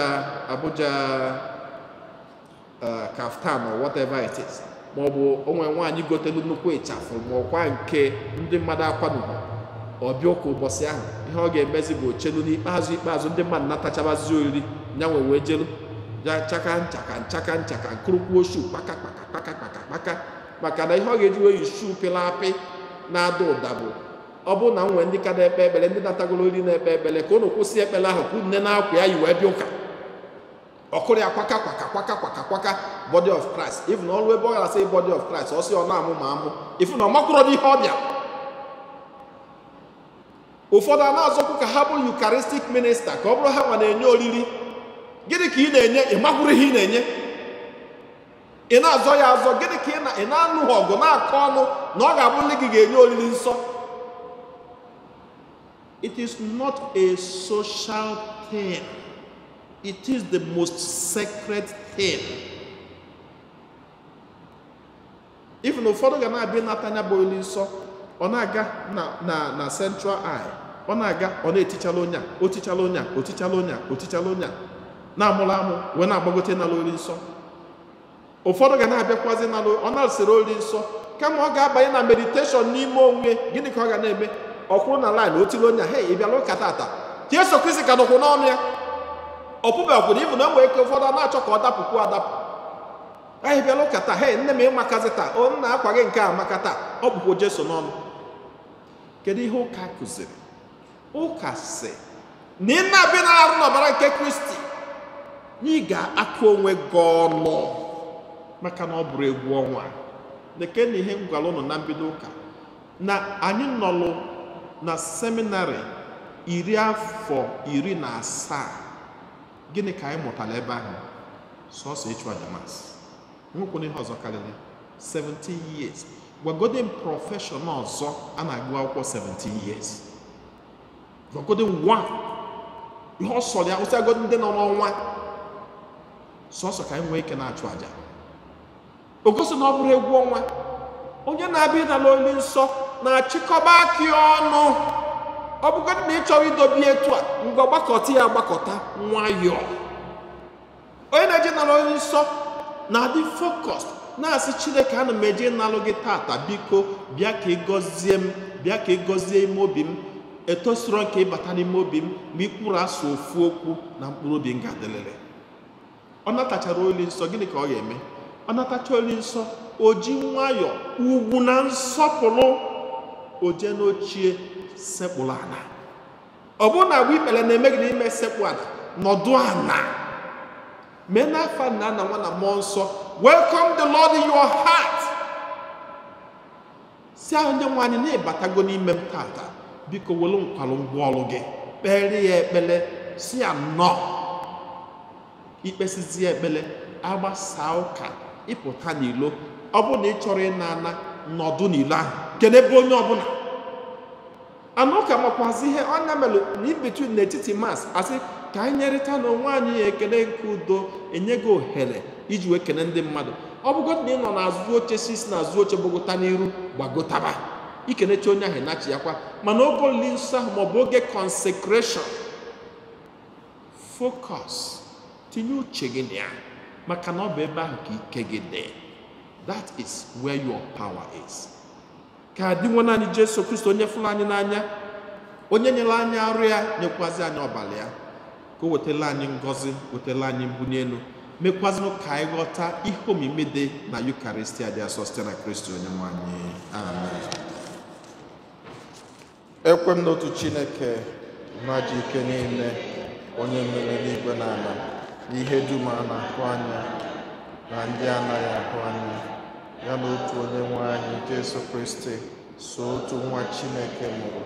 kaftan or whatever it is, ma ọ bụ onwe nwaanyị gotelu nnukwu ịchafụ ma ọkwa nke ndị mmadụ akwanugo, ọbịa ụka ụbọchị ahụ ihe ọ ga-emezi bụ ochelu n'ikpeazụ ndị mmadụ natachabazi oriri nyanwe wee jelu ya chaka nchaka nchaka nchaka nkurukwuo shu kpaka kpaka kpaka kpaka kpaka, maka na ihe ọ ga-eji wee yi shu pịrị apị na-ada ụda bụ Ọ bụrụ na m nwee ndị ka na-ekpe ekpere, ndị natagoro nri na-ekpe ekpere, ka unu kwụsị ekpere ahụ ka nne na-akwa ya yi wee bịa ụka. Ọkụrụ ya kwaka kwaka kwaka kwaka kwaka, body of Christ. Even ọrụ ebe ọ gara sị body of Christ, ọ sị ọ na-amụ ma amụ. Ifu na ọ makwụrọ n'ihe ọ bịa. Ụfọdụ a na-azọkwu ka ha bụrụ Eucharistic minister, ka ọ bụrụ ha nwa na-enye oriri. Gịnị ka ị na-enye? Ị makwụrụ ihe ị na-enye. Ị na-azọ ya azọ. Gịnị ka ị na-anụ ha ọgụ na-akọ ọnụ na ọ ga-abụ ndị gị ga-enye oriri nsọ? It is not a social thing. It is the most sacred thing. Even ụfọdụ ga na-abịa ịnata anya bụ oriri nsọ, ọ na-aga na central eye, ọ na-aga ọ na-etichala onye a, o tichala onye a, o tichala onye a, o tichala onye a, na-amụrụ amụ wee na-agbagote n'ala oriri nsọ. Ụfọdụ ga na-abịakwazi n'ala, ọ na-asịrị oriri nsọ, kama ọ ga-abanye na meditation n'ime onwe. Gịnị ka ọ ga na-eme? Ọ kwụrụ na line, o tiri onye a, hey, ị bịara ụka tata? Jesu Kristi ka nọkwụ n'ọnụ ya. Ọ pụbekwuru, ịbụ na enwere ike ụfọdụ a na-achọ ka ọ dapụkwu adapụ. Anyị bịara ụka taa, hey, nne m ịmakazi taa, o nna akwa gị nke a amaka taa, ọ bụkwa Jesu n'ọnụ. Kedu ihe ụka kụziri? Ụka sị na ị na-abịa na-arụ n'ọbara nke Kristi, na ị ga-akụ onwe gị ọnụ, maka na ọ bụrụ egwu ọnwa. Leke na ihe m gwara ụnụ na mbido ụka, na anyị nọlụ na seminarị 17. Gịnị ka anyị mụtara ebe ahụ? Sọsọ ịchụ aja mas. Nwekwana ihe ọzọ karịrị 17 years. Gwagode m prọfeshọn ọzọ a na-agụ akwụkwọ 17 years. Gwagode m one. Ihe ọ sọrọ ya, ụsịagodi ndị nọ n'ọnwa. Sọsọ ka anyị nwee ike na-achụ aja. O gosi na ọ bụrụ egwu ọnwa. Onye na-abịa ịnala oli nsọ na-achịkọba akị ọnụ. Ọ bụgodị na ị chọrọ idobe etu a, ngwa gbakọta ya agbakọta nwayọọ. Onye na-eje nala oli nsọ na-adị focused, na-asị Chineke, ana m eje ịnalụ gị tata, biko bịa ka ị gọzie m, bịa ka ị gọzie ime obi m. Etosiro nke ịbata n'ime obi m ma ị kwuru asụ ofu okwu na mkpụrụ obi m ga-adịlịrị. Ọ natachara oli nsọ, gịnị ka ọ ga-eme? Ọ natacha oli nsọ, o ji nwayọọ, ugwu na nsọpụrụ, o jee n'ochie sekpụrụ ala. Ọ bụrụ na agba ikpere na-eme gị n'ime sekpụ ala, nọdụ ala. Mee n'afa nna na nwa na mmụọ nsọ, welcome the Lord in your heart. Si ahụ ndị nwe anyị na-ịbatago n'ime m tata, biko welu nkwalụ ngwa ọrụ gị, kpere ya ekpere, si ya nnọọ. Ikpesizi ekpere, agbasaa ụka, ịpụta n'ilo. Ọ bụrụ na ị chọrọ ịna ana, nọdụ n'ilo ahụ, kedu ebe onye ọbụla. Anụ ụka makwazi ihe ọ na-emelụ na in between n'etiti mas, asị ka anyị nyerịta n'onwe anyị ekele nke udo, enye gị ohere iji wee kene ndị mmadụ. Ọ bụgodị na ị nọ n'azụ oche, si n'azụ oche gbagota n'iru, gbagotaba, ikenecha onye ahụ ịnachi ya kwa. Mana oge olili nsọ ahụ maọbụ oge consecration, focus, tinye uche gị na ya, maka na ọ bụ ebe ahụ ka ike gị dị. That is where your power is. Ka dị nwe anyị Jesu Kristi, onye fụrụ anyị n'anya, onye nyere anyị arụ ya, nyekwazi anyị ọbara ya, ka o wetara anyị ngọzi, wetara anyị mbuli elu, mekwazinụ ka anyị ghọta ihe omimi dị na Eucharistia dị asọ site na Kristi onye nwe anyị. Amen. Ekwe m n'otu Chineke na ji ike niile, onye mere n'igwe na ala, na ihe dum a na-ahụ anya na ndị anaghị ahụ anya, ya na otu onye nwe anyị Jesu Kristi, so otu nwa Chineke mụrụ,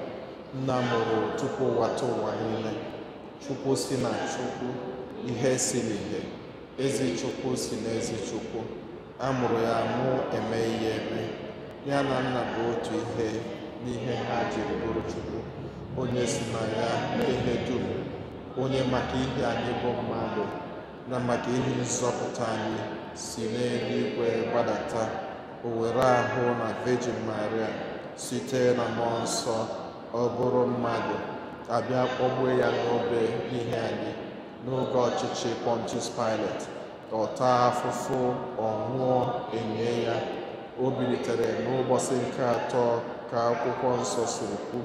nna mụrụ tupu ụwa ta ụwa niile, Chukwu si na Chukwu, ihe si n'ihe, ezi Chukwu si na ezi Chukwu, a mụrụ ya amụ, eme ihe eme, ya na nna bụ otu ihe n'ihe ha jiri bụrụ Chukwu, onye si na ya ihe dum, onye maka ihe anyị bụ mmadụ na maka ihe nzọpụta anyị si n'eluigwe gbadata, o were ahụ na Virgin Maria site na mmụọ nsọ, ọ bụrụ mmadụ, abịa kpọgbuo ya n'obe n'ihe anyị n'oge ọchịchị Pontius Pilate, ọ taa afụfụ, ọ nwụọ, enye ya, o bilitere n'ụbọchị nke atọ ka akwụkwọ nsọ siri kwu,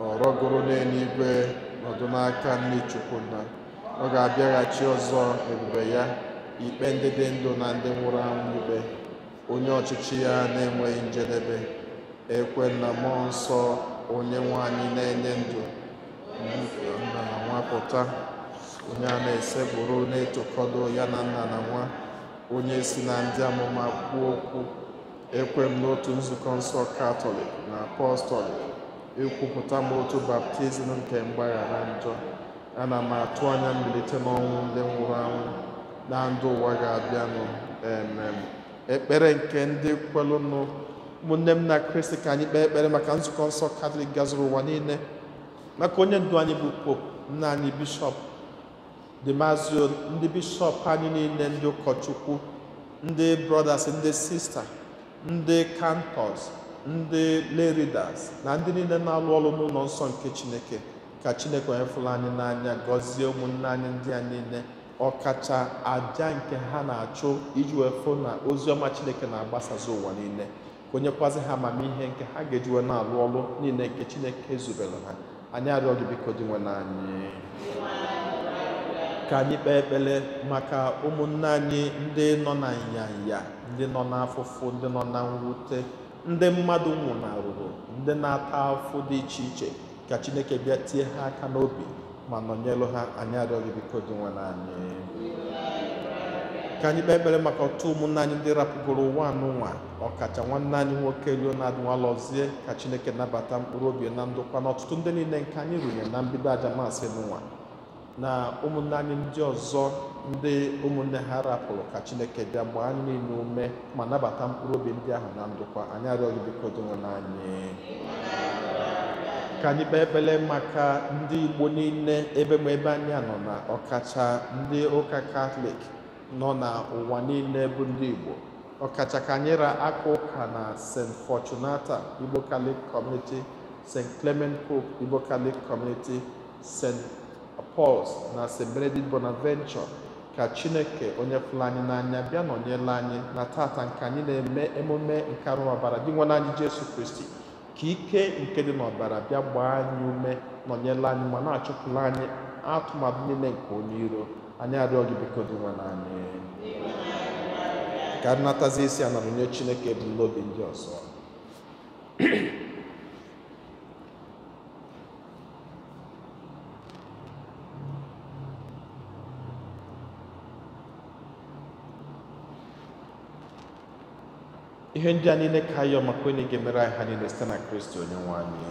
ọ rọgoro n'eluigwe, nọdụ n'aka nne Chukwu nna, ọ ga-abịaghachi ọzọ ebube ya, ikpe ndị dị ndụ na ndị nwụrụ anwụ ikpe, onye ọchịchị ya na-enweghị njedebe. Ekwe na mmụọ nsọ onye nwe anyị na-enye ndụ nna na nwa pụta, onye a na-esekpụrụ na-etokọdo ya na nna na nwa, onye si na ndị amụma kwuo okwu. Ekwe m n'otu nzukọ nsọ Katọlik na Apọstọlik, ekwupụta m otu baptizim nke mgbaghara njọ. Ana m atụ anya mbilite n'ọnwụ ndị nwụrụ anwụ na ndụ ụwa ga-abịanụ. Amen. Ekpere nke ndị kwelụnụ. Ụmụnne m na Kristi, ka anyị kpee ekpere maka nzukọ nsọ Katọlik gazuru ụwa niile, maka onye ndu anyị bụ Pope, nna anyị Bishọp Damaso, ndị bishọp anyị niile, ndị ụkọchukwu, ndị brothers, ndị sista, ndị cantors, ndị lay readers na ndị niile na-alụ ọrụ n'ụlọ nsọ nke Chineke. Ka Chineke onye fụrụ anyị n'anya gọzie ụmụnne anyị ndị a niile, ọkacha aja nke ha na-achụ iji wee fụ na ozi ọma Chineke na-agbasazi ụwa niile, ka onye kwazi ha amamihe nke ha ga-eji wee na-alụ ọrụ niile nke Chineke zubere ha. Anyị arịọ gị biko dị nwe anyị. Ka anyị kpee ekpere maka ụmụnne anyị ndị nọ na nyanya, ndị nọ n'afụfụ, ndị nọ na mwute, ndị mmadụ nwụnarụrụ, ndị na-ata afụfụ dị iche iche. Ka Chineke bịa tie ha aka n'obi ma nọnyelụ ha. Anyị arịọ gị biko dị nwe anyị. Ka anyị kpee ekpere maka ọtụtụ ụmụnne anyị ndị rapụgoro ụwa anụnwa, ọkacha nwanne anyị nwoke Leonard Nwalọzie. Ka Chineke nabata mkpụrụ obi na ndokwa na ọtụtụ ndị niile nke anyị rụnyere na mbido aja masị n'ụwa, na ụmụnne anyị ndị ọzọ ndị ụmụnne ha rapụrụ. Ka Chineke bịa gbaa anyị niile ume ma nabata mkpụrụ obi ndị ahụ na ndokwa. Anyị arịọ gị biko dị nwe anyị. Ka anyị kpee ekpere maka ndị Igbo niile ebe ma ebe anyị nọ, na ọkacha ndị ụka Katọlik nọ n'ụwa niile bụ ndị Igbo, ọkacha ka anyị ra aka ụka na St. Fortunata Igbo Catholic Community, St. Clement Pope Igbo Catholic Community, St. Paul's na St. Benedict Bonaventure. Ka Chineke onye fụrụ anyị n'anya bịa nọnyere anyị na tata nke anyị na-eme emume nke arụ ọbara dị nwe anyị Jesu Kristi. Ka ike nke dị n'ọbara bịa gbaa anyị ume, nọnyere anyị ma na-achụpụrụ anyị atụmatụ niile nke onye iro. Anyị arịọ gị biko dị nwe anyị. Ka nnatazi isi a nọrọ nye Chineke ebumnobi ndị ọzọ. Ihe ndị a niile ka ayọ maka onye ga-emere anyị ha niile site na Kristi onye nwe anyị.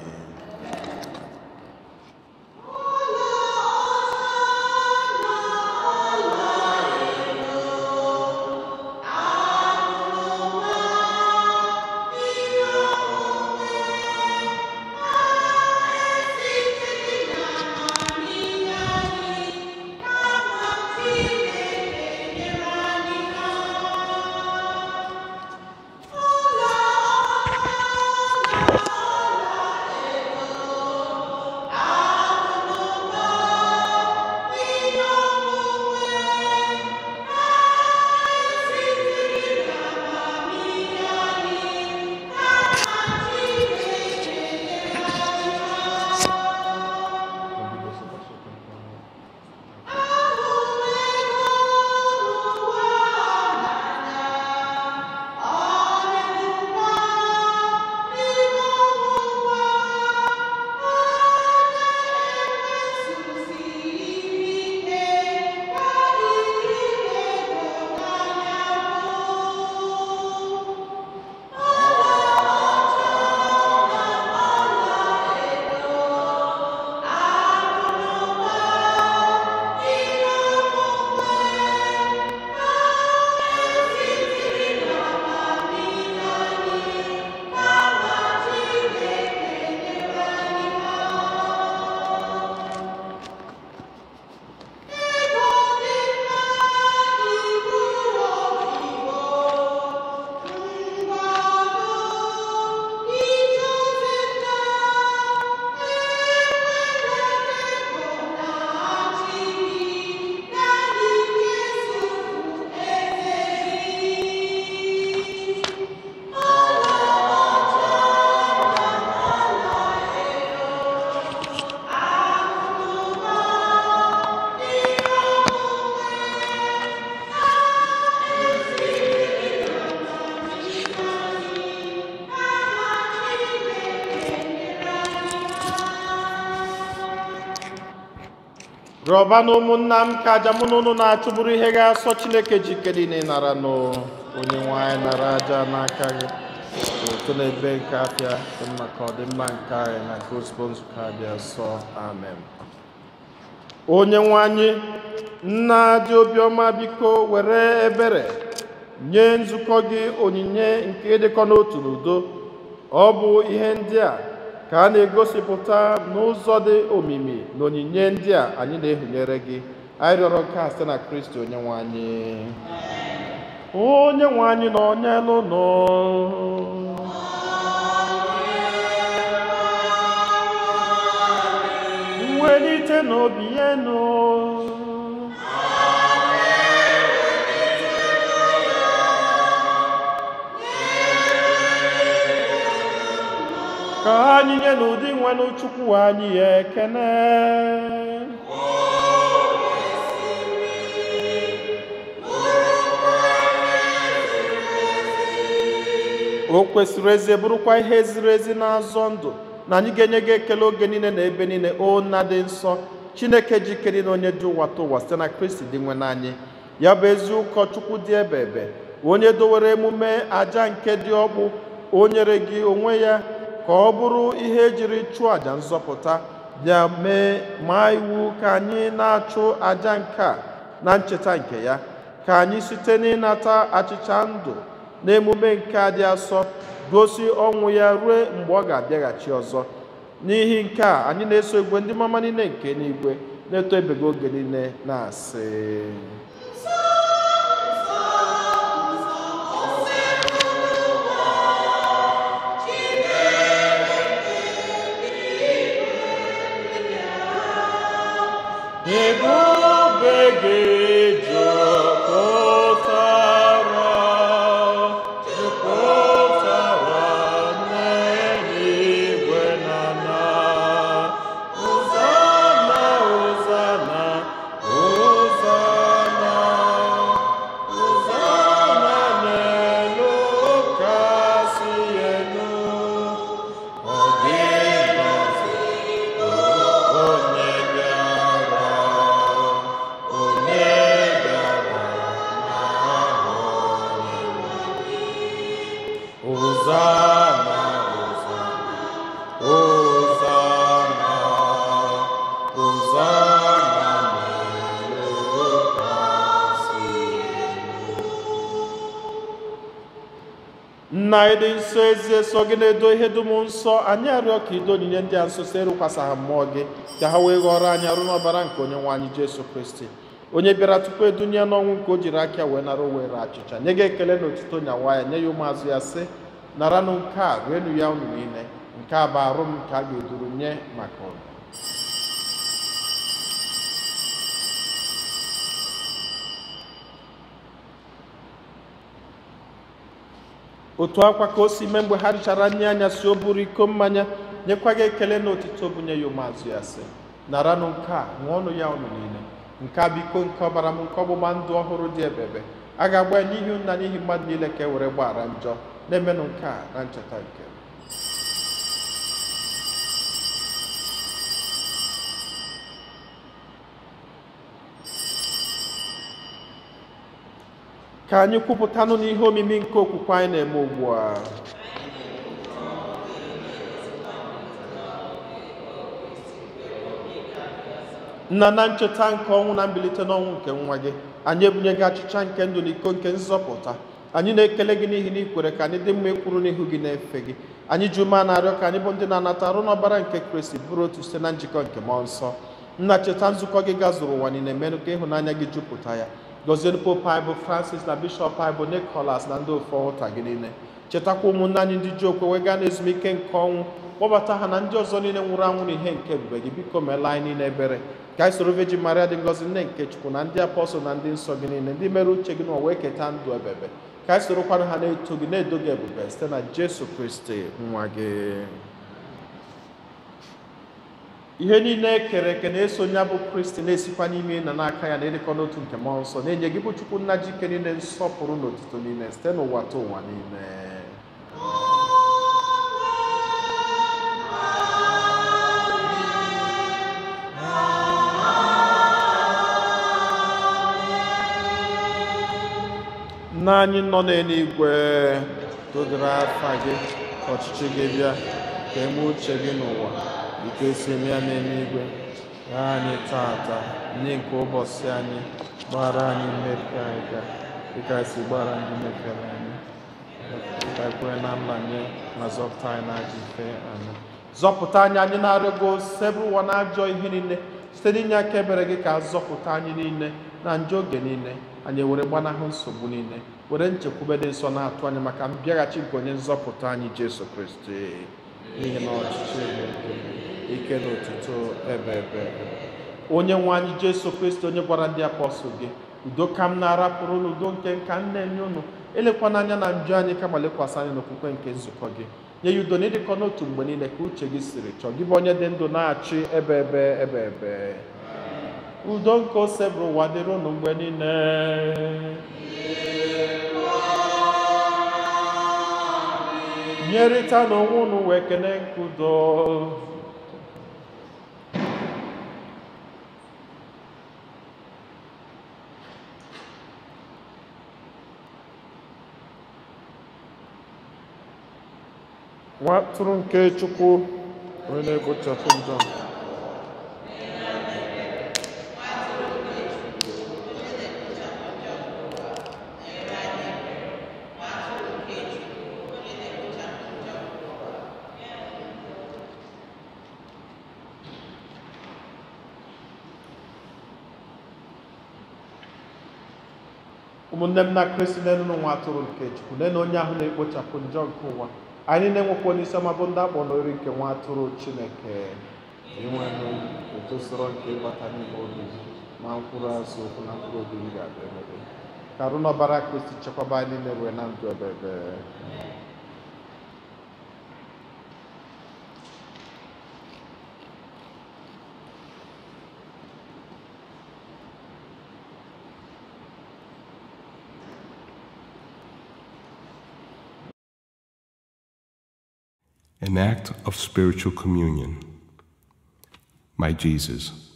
Rịọba na ụmụnna m ka aja mụ na unu na-achụ bụrụ ihe ga-asọ Chineke ji ike niile nara nụ. Onye nwe anyị nara aja n'aka gị otu na ebe nke afịa dị maka ọdịmma nke anyị na nke ozugbo nzukọ a dị asọ. Amen. Onye nwe anyị, nna dị obiọma, biko were ebere nye nzukọ gị onyinye nke ịdịkọ n'otu n'udo. Ọ bụ ihe ndị a ka a na-egosipụta n'ụzọ dị omimi na onyinye ndị a anyị na-ehunyere gị. Anyị rịọrọ nke a site na Kristi onye nwe anyị. Onye nwe anyị nọ n'elu nọ. Mwelite n'obi enu. Ka anyị nye n'ụdị nwenụ Chukwu anyị ekene. O kwesịrị ezi bụrụkwa ihe ziri ezi na-azọ ndụ na anyị ga-enye gị ekele oge niile na ebe niile, o nna dị nsọ, Chineke jikere na onye dị ụwa ta ụwa site na Kristi dị nwe n'anyị. Ya bụ ezi ụkọchukwu dị ebe ebe, onye dowere emume aja nke dị ọkpụ, o nyere gị onwe ya ka ọ bụrụ ihe ejiri chụọ aja nzọpụta. Bịa mee ma iwu ka anyị na-achụ aja nke a na ncheta nke ya, ka anyị site n'ịnata achịcha ndụ n'emume nke a dị asọ gosi ọnwụ ya ruo mgbe ọ ga-abịaghachi ọzọ. N'ihi nke a anyị na-eso igwe ndị mama niile nke n'igwe na-eto ebego oge niile na-asị: Ebube gị jupụtara, jupụtara n'eluigwe na ala. Hosana, Hosana, Hosana, Hosana n'elu kasị elu. Ọ dị ngọzi onye bịara, onye bịara n'aha Onyenwe. Hosana, Hosana, Hosana, Hosana n'elu kasị elu. Nna ịdị nsọ ezie sọ gị na-edo ihe dum nsọ, anyị arịọ ka ido onyinye ndị a nsọ si erukwasa ha mmụọ gị, ka ha wee ghọrọ anyị arụ n'ọbara nke onye nwe anyị Jesu Kristi, onye bịara tupu edunye n'ọnwụ nke o jiri aka wee nara were achịcha nye gị ekele na otuto nyawa ya nye ya ụmụazụ ya sị: naranụ nke a, rienụ ya unu niile, nke a bụ arụ m nke a ga-eduru nye maka unu. Otu akwa ka o si mee mgbe ha richara nri anyasị, o buru iko mmanya nyekwa gị ekele na otito bunye ya ụmụazụ ya sị: naranụ nke a, ṅụọnụ ya unu niile, nke a bụ iko nke ọbara m nke ọgbụgba ndụ ọhụrụ dị ebebe. A ga-agba ya n'ihi unu na n'ihi mmadụ niile ka e were gbaghara njọ. Na-emenụ nke a na ncheta nke m. Ka anyị kwupụtanụ n'ihe omimi nke okwukwe anyị na-eme ugbu a. Nna, na ncheta nke ọnwụ na mbilite n'ọnwụ nke nwa gị, anyị ebunye gị achịcha nke ndụ na iko nke nzọpụta. Anyị na-ekele gị n'ihi na ị kwere ka anyị dị mma ịkwụrụ n'ihu gị na-efe gị. Anyị ji ume na-arịọ ka anyị bụ ndị na-anata arụ n'ọbara nke Kristi bụrụ otu site na njikọ nke mmụọ nsọ. Nna, cheta nzukọ gị gazuru ụwa niile, menụ ka ịhụnanya gị jupụta ya. Gọzienụ Pope anyị bụ Francis na Bishọp anyị bụ Nicholas na ndị ofe ọhụta gị niile. Chetakwa ụmụnne anyị ndị ji okwe wee gaa n'ezumike nke ọnwụ, kpọbata ha na ndị ọzọ niile nwụrụ anwụ n'ihe nke ebube gị. Biko meela anyị niile ebere, ka anyị soro Virgin Maria dị ngọzi, nne nke Chukwu, na ndị apọstụl na ndị nsọ gị niile, ndị mere uche gị n'ụwa wee keta ndụ ebebe. Ka anyị sorokwanụ ha na-eto gị, na-edo gị ebube site na Jesu Kristi nwa gị. Ihe niile e kere eke na-eso ya bụ Kristi na-esikwa n'ime na n'aka ya na ịdịkọ n'otu nke mmụọ nsọ na-enye gị bụ Chukwu nna ji ike niile nsọpụrụ na otuto niile site n'ụwa ta ụwa niile. Nna anyị nọ n'eluigwe, Todoro afa gị, ka ọchịchị gị bịa, ka eme uche gị n'ụwa dịka esi eme ya n'eluigwe. Nye anyị tata nri nke ụbọchị anyị, gbaghara anyị mmehie anyị ga dịka anyị si gbaghara ndị mehiere anyị. Ka anyị kwere na nlanye ma zọpụta anyị n'ajọ ife anyị. Zọpụta anyị, anyị na-arịọ gị, osebụ ụwa na ajọ ihe niile, site n'inye aka ebere gị ka zọpụta anyị niile na njọ oge niile. Anyị were gbanahụ nsogbu niile, were nchekwube dị nsọ na-atụ anyị maka mbịaghachi nke onye nzọpụta anyị Jesu Kristi. N'ihi na ọchịchị bụ nke gị, ike na otuto ebe ebe ebe. Onye nwe anyị Jesu Kristi, onye gwara ndị apọstụl gị, udo ka m na-arapụrụ unu, udo nke nka m na-enye unu, elekwana anya na njọ anyị, kama lekwasị anya n'okwukwe nke nzukọ gị. Nye ya udo na ịdịkọ n'otu mgbe niile ka uche gị siri chọọ, gị bụ onye dị ndụ na-achị ebe ebe ebe ebe. Udo nke ose bụ ụwa dịrị unu mgbe niile. Nyerịta n'onwe unu wee kene nke udo. Nwa atụrụ nke Chukwu, Onye na-ekpochapụ njọ m. Ụmụnne m na Kristi, na-enu nwa atụrụ nke Chukwu, nenu onye ahụ na-ekpochapụ njọ nke ụwa. Anyị na-enwekwa onye isi ọma bụ ndị akpọ n'ori nke nwa atụrụ Chineke. Inwenụ etosoro nke ịbata n'ime obi gị, ma mkpụrụ azụ okwu na mkpụrụ obi m ga-abịa ebe gị. Ka arụ n'ọbara Kristi chekwaba anyị niile ruo na ndụ ebe ebe. An act of spiritual communion. My Jesus,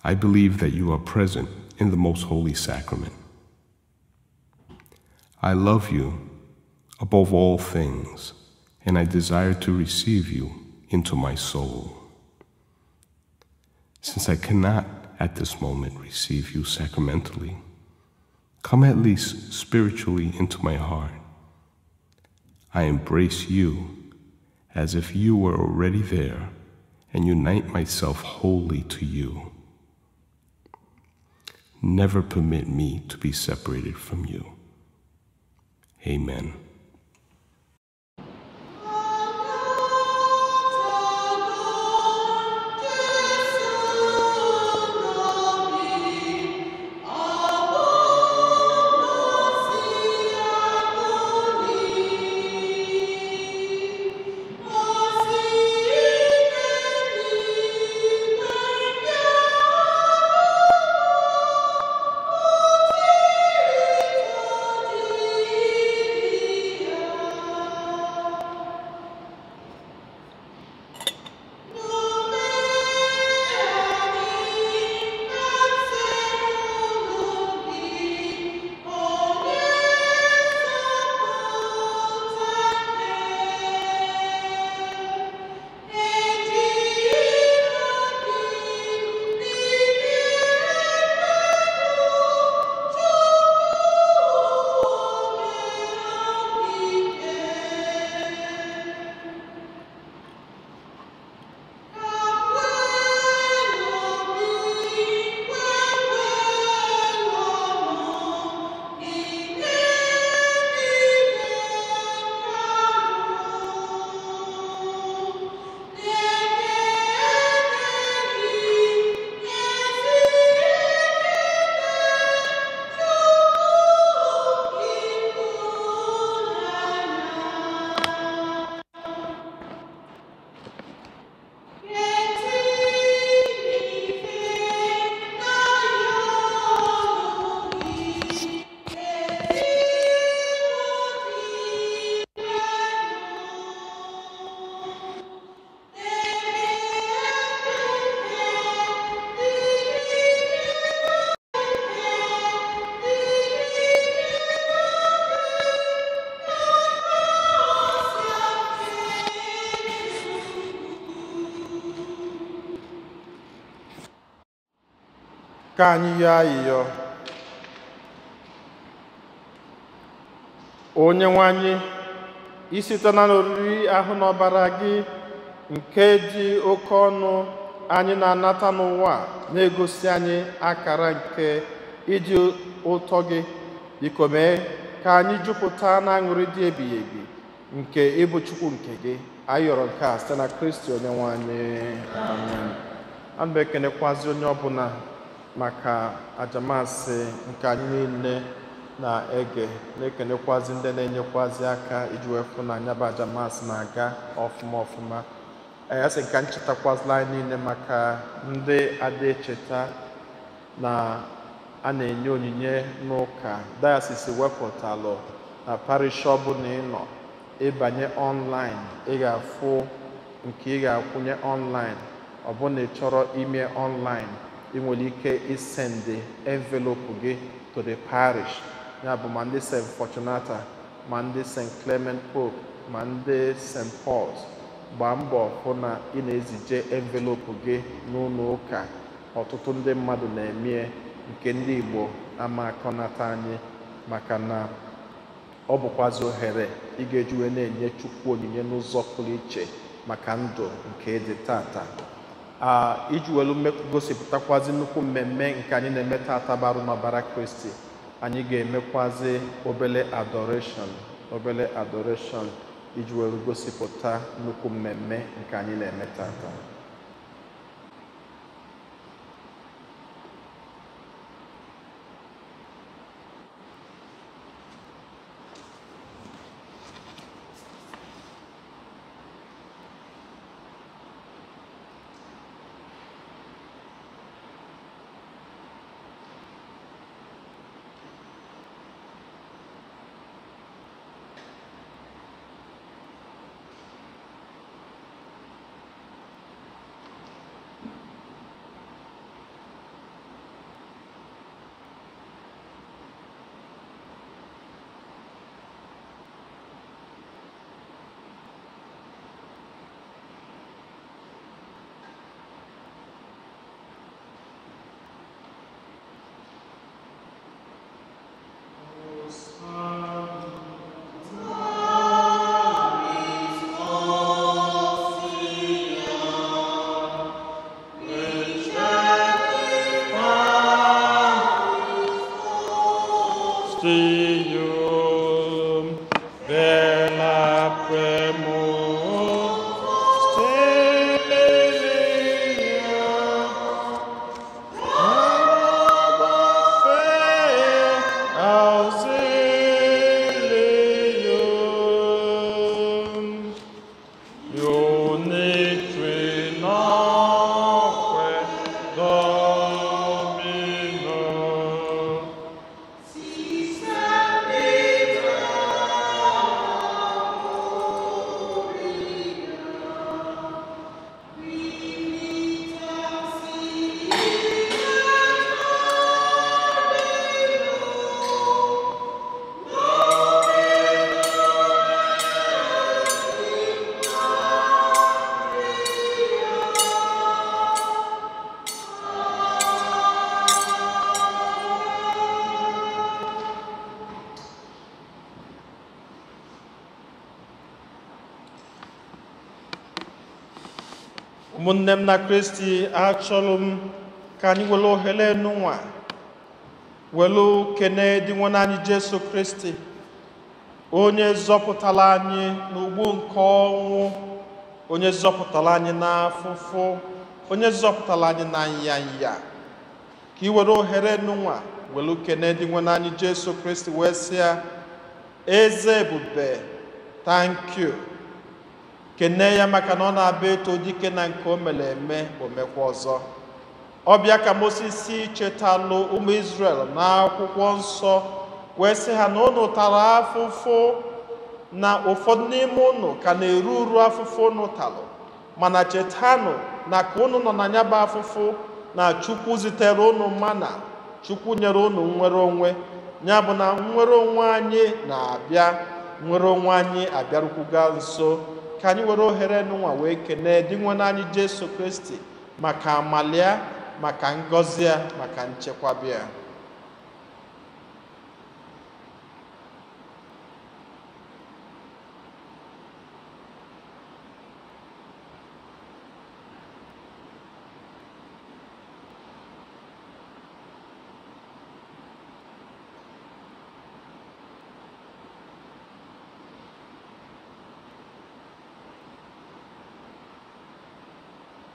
I believe that you are present in the most holy sacrament. I love you above all things, and I desire to receive you into my soul. Since I cannot at this moment receive you sacramentally, come at least spiritually into my heart. I embrace you as if you were already there, and unite myself wholly to you. Never permit me to be separated from you. Amen. Thank you. Ka anyị yọọ ayịyọ. Onye nwe anyị, isite na oriri ahụ n'ọbara gị nke dị oke ọnụ anyị na-anata n'ụwa na-egosi anyị akara nke ịdị ụtọ gị, biko mee ka anyị jupụta na aṅụrị dị ebighị ebi nke ịbụ Chukwu nke gị. Anyị yọrọ nke a site na Kristi onye nwe anyị. Amen. Ana m ekenekwazi onye ọbụla maka ajamasị nke anyị niile na-ege, na-ekenekwazi ndị na-enyekwazi aka iji wee fụ na anya bụ ajamasị na-aga ọfụma ọfụma. Ee, asị ka nchetakwazila anyị niile maka ndị ada echeta na a na-enye onyinye n'ụka dayọsis wepụtalụ na parish ọbụla ị nọ. Ịbanye ọnlaịn, ị ga-afụ nke ị ga-akwụnye ọnlaịn. Ọ bụrụ na ị chọrọ ime ọnlaịn, ị nwere ike isendị envelopu gị to the parish. Ya bụ ma ndị St. Fortunata, ma ndị St. Clement Pope, ma ndị St. Paul's, gbaa mbọ hụ na ị na-ezije envelopu gị n'ụlọ ụka. Ọtụtụ ndị mmadụ na-eme nke ndị Igbo ama akọnata anyị, maka na ọ bụkwazi ohere ị ga-eji wee na-enye Chukwu onyinye n'ụzọ pụrụ iche maka ndụ nke dị tata. Iji welu gosipụtakwazi nnukwu mmemme nke anyị na-eme tata barụ n'ọbara Kristi, anyị ga-emekwazi obele adoration iji welu gosipụta nnukwu mmemme nke anyị na-eme tata. Ụmụnne m na Kristi, achọrọ m ka anyị were ohere n'ụwa welu kene dị nwe anyị Jesu Kristi, onye zọpụtara anyị n'ugbu nke ọnwụ, onye zọpụtara anyị n'afụfụ, onye zọpụtara anyị na nyanya. Ka ị were ohere n'ụwa welu kene dị nwe anyị Jesu Kristi wee sị ya, eze ebube, thank you. Kene ya maka na ọ na-abịa eto dike na nke o mere eme, o mekwa ọzọ. Ọbịa ka Moses chetalụ ụmụ Izrel n'akwụkwọ nsọ wee sị ha na unu tara afụfụ, na ụfọdụ n'ime unu ka na-eru uru afụfụ unu talụ, mana chetanụ na ka unu nọ na ya bụ afụfụ na Chukwu zitere unu mana Chukwu nyere unu nnwere onwe. Ya bụ na nnwere onwe anyị na-abịa, nnwere onwe anyị abịarukwuga nso. Ka anyị were ohere n'ụwa wee kenee dị nwe anyị Jesu Kristi maka amalia, maka ngọzi ya, maka nchekwaba ya.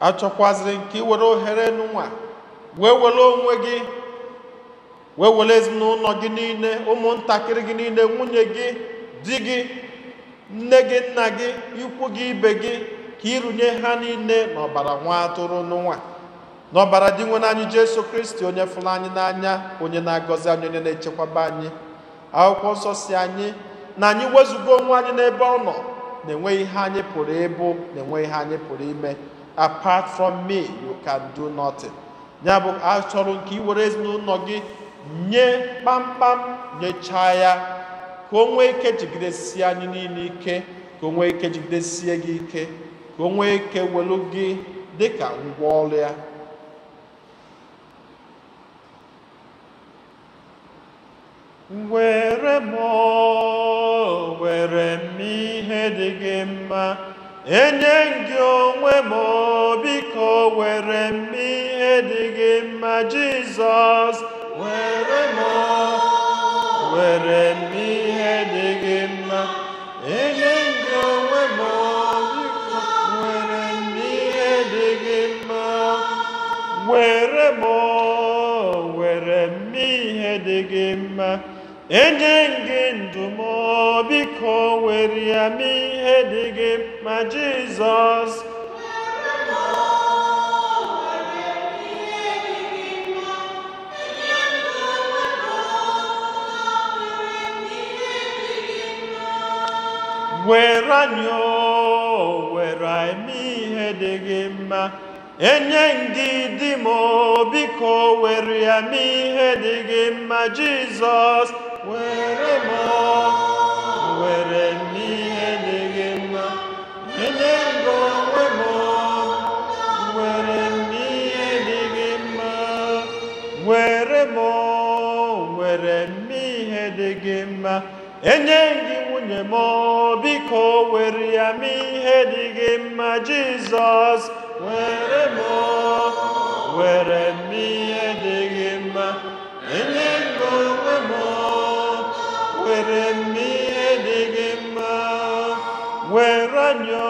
Achọkwaziri nke iwere ohere n'ụwa wee were onwe gị, wee were ezinụlọ gị niile, ụmụntakịrị gị niile, nwunye gị, di gị, nne gị, nna gị, ikwu gị, ibe gị, ka ịrụnye ha niile n'ọbara nwa atụrụ n'ụwa, n'ọbara dị nwe anyị Jesu Kristi, onye fụrụ anyị n'anya, onye na-agọzi anyị, onye na-echekwaba anyị. Akwụkwọ nsọ si anyị na anyị wezuga onwe anyị n'ebe ọ nọ, na-enweghị ihe anyị pụrụ ịbụ, na-enweghị ihe anyị pụrụ ime. Apart from me, you can do nothing. Ya bụ achọrọ nke iwere ezinụlọ gị nye kpamkpam, nyechaa ya, ka o nwee ike jigidesie anyị niile ike, ka o nwee ike jigidesie gị ike, ka o nwee ike welu gị dịka ngwa ọrụ ya. Were m, were m ihe dị gị mma, enye gị onwe m, biko were m ihe dị gị mma, Jizọs. Were m, were m ihe dị gị mma, enye gị onwe m, biko were m ihe dị gị mma. Were m, were m ihe dị gị mma, enye gị ndụ m, biko were ya m ihe dị gị mma, Jizọs. Were anyị, were anyị ihe dị gị mma, enye gị di m, biko were ya m ihe dị gị mma, Jizọs. Were m, were m ihe dị gị mma, enye gị onwe m, were m ihe dị gị mma. Were m, were m ihe dị gị mma, enye gị nwunye m, biko were ya m ihe dị gị mma, Jizọs. Were m, were m ihe dị gị mma, enye gị onwe m, were m ihe dị gị mma. Were anyị,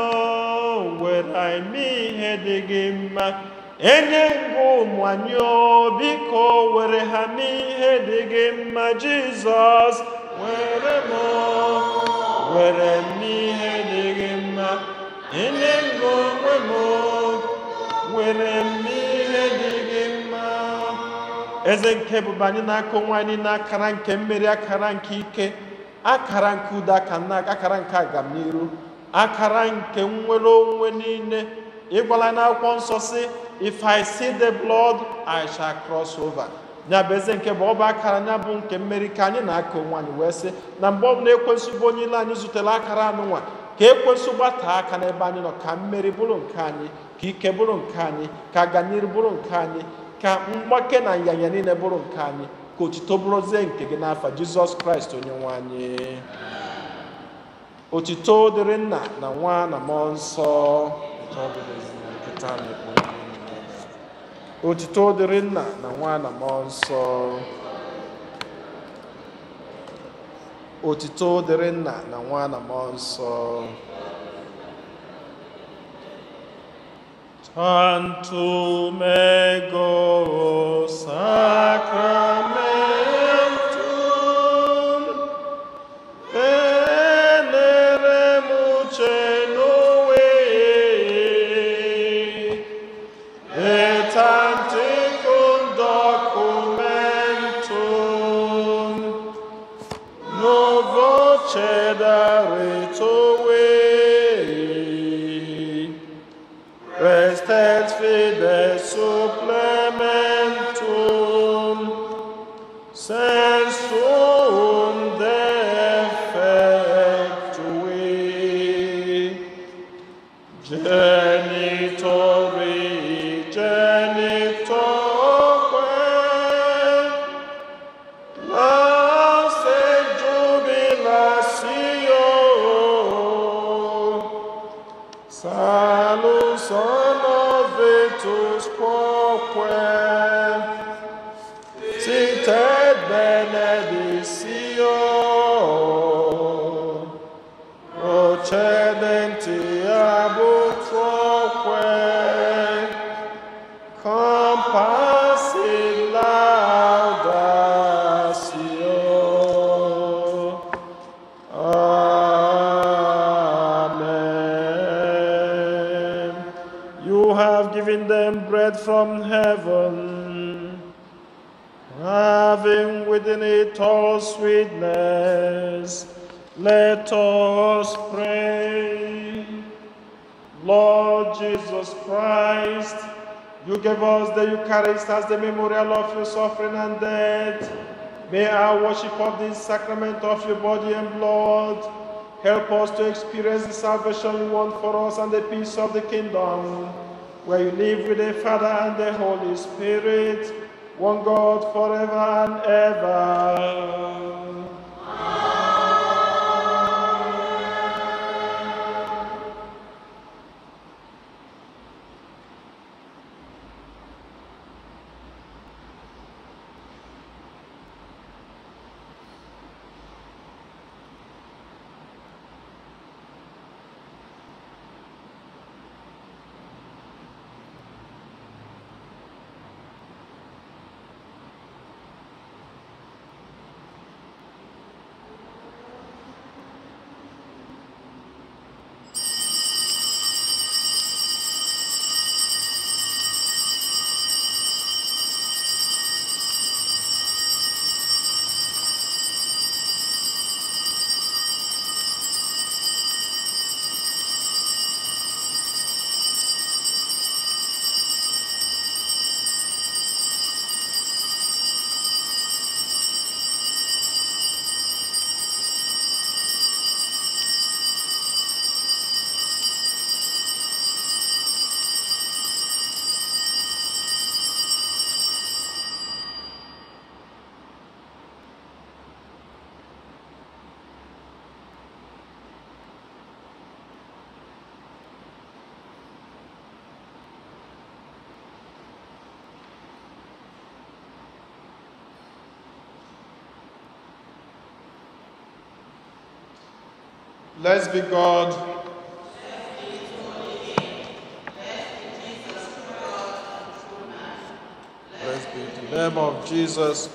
were anyị ihe dị gị mma, enye gị ụmụ anyị, biko were ha m ihe dị gị mma, Jizọs. Were m, were m ihe dị gị mma, enye gị onwe m, were m ihe dị gị mma. Eze nke ebube, anyị na-akụ onwe anyị n'akara nke mmeri, akara nke ike, akara nke udo, akara nke agamniru, akara nke nnwere onwe niile. Ịgwala n'akwụkwọ nsọ sị, if I see the blood, I shall cross over. Ya bụ eze nke bụ ọ bụ akara ya bụ nke mmeri ka anyị na-akụ onwe anyị wee sị na mgbe ọbụla ekwensu bụ onye ile anyị zutere akara anụnwa, ka ekwensu gbataa aka n'ebe anyị nọ, ka mmeri bụrụ nke anyị, ka ike bụrụ nke anyị, ka aganiru bụrụ nke anyị, ka mgbake na nyanya niile bụrụ nke anyị, ka otito bụrụzie nke gị n'afa Jizọs Kraịst onye nwe anyị. Otito dịrị Nna na Nwa na Mmụọ Nsọ. Otito dịrị Nna na Nwa na Mmụọ Nsọ. Otito dịrị Nna na Nwa na Mmụọ Nsọ. Tantum ego sacramentum venerem cenui et anticum documentum novo cedere tui. Restet fides supplementum, sensum defectui, genitori genitorum, given them bread from heaven, having within it all sweetness. Let us pray. Lord Jesus Christ, you gave us the Eucharist as the memorial of your suffering and death. May our worship of this sacrament of your body and blood help us to experience the salvation you want for us and the peace of the kingdom, where you live with the Father and the Holy Spirit, one God, forever and ever. Blessed be God. Blessed be the name of Jesus.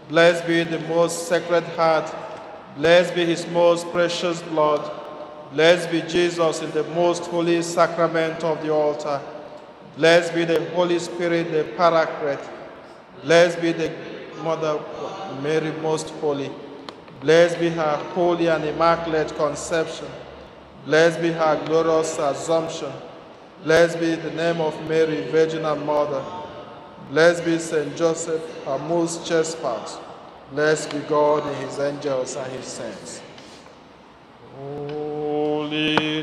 Blessed be the most sacred heart. Blessed be his most precious blood. Blessed be Jesus in the most holy sacrament of the altar. Blessed be the Holy Spirit, the Paraclete. Blessed be the Mother Mary, most holy. Blessed be her holy and immaculate conception. Blessed be her glorious assumption. Blessed be the name of Mary, Virgin and Mother. Blessed be Saint Joseph, her most chaste spouse. Blessed be God in his angels and his saints. Holy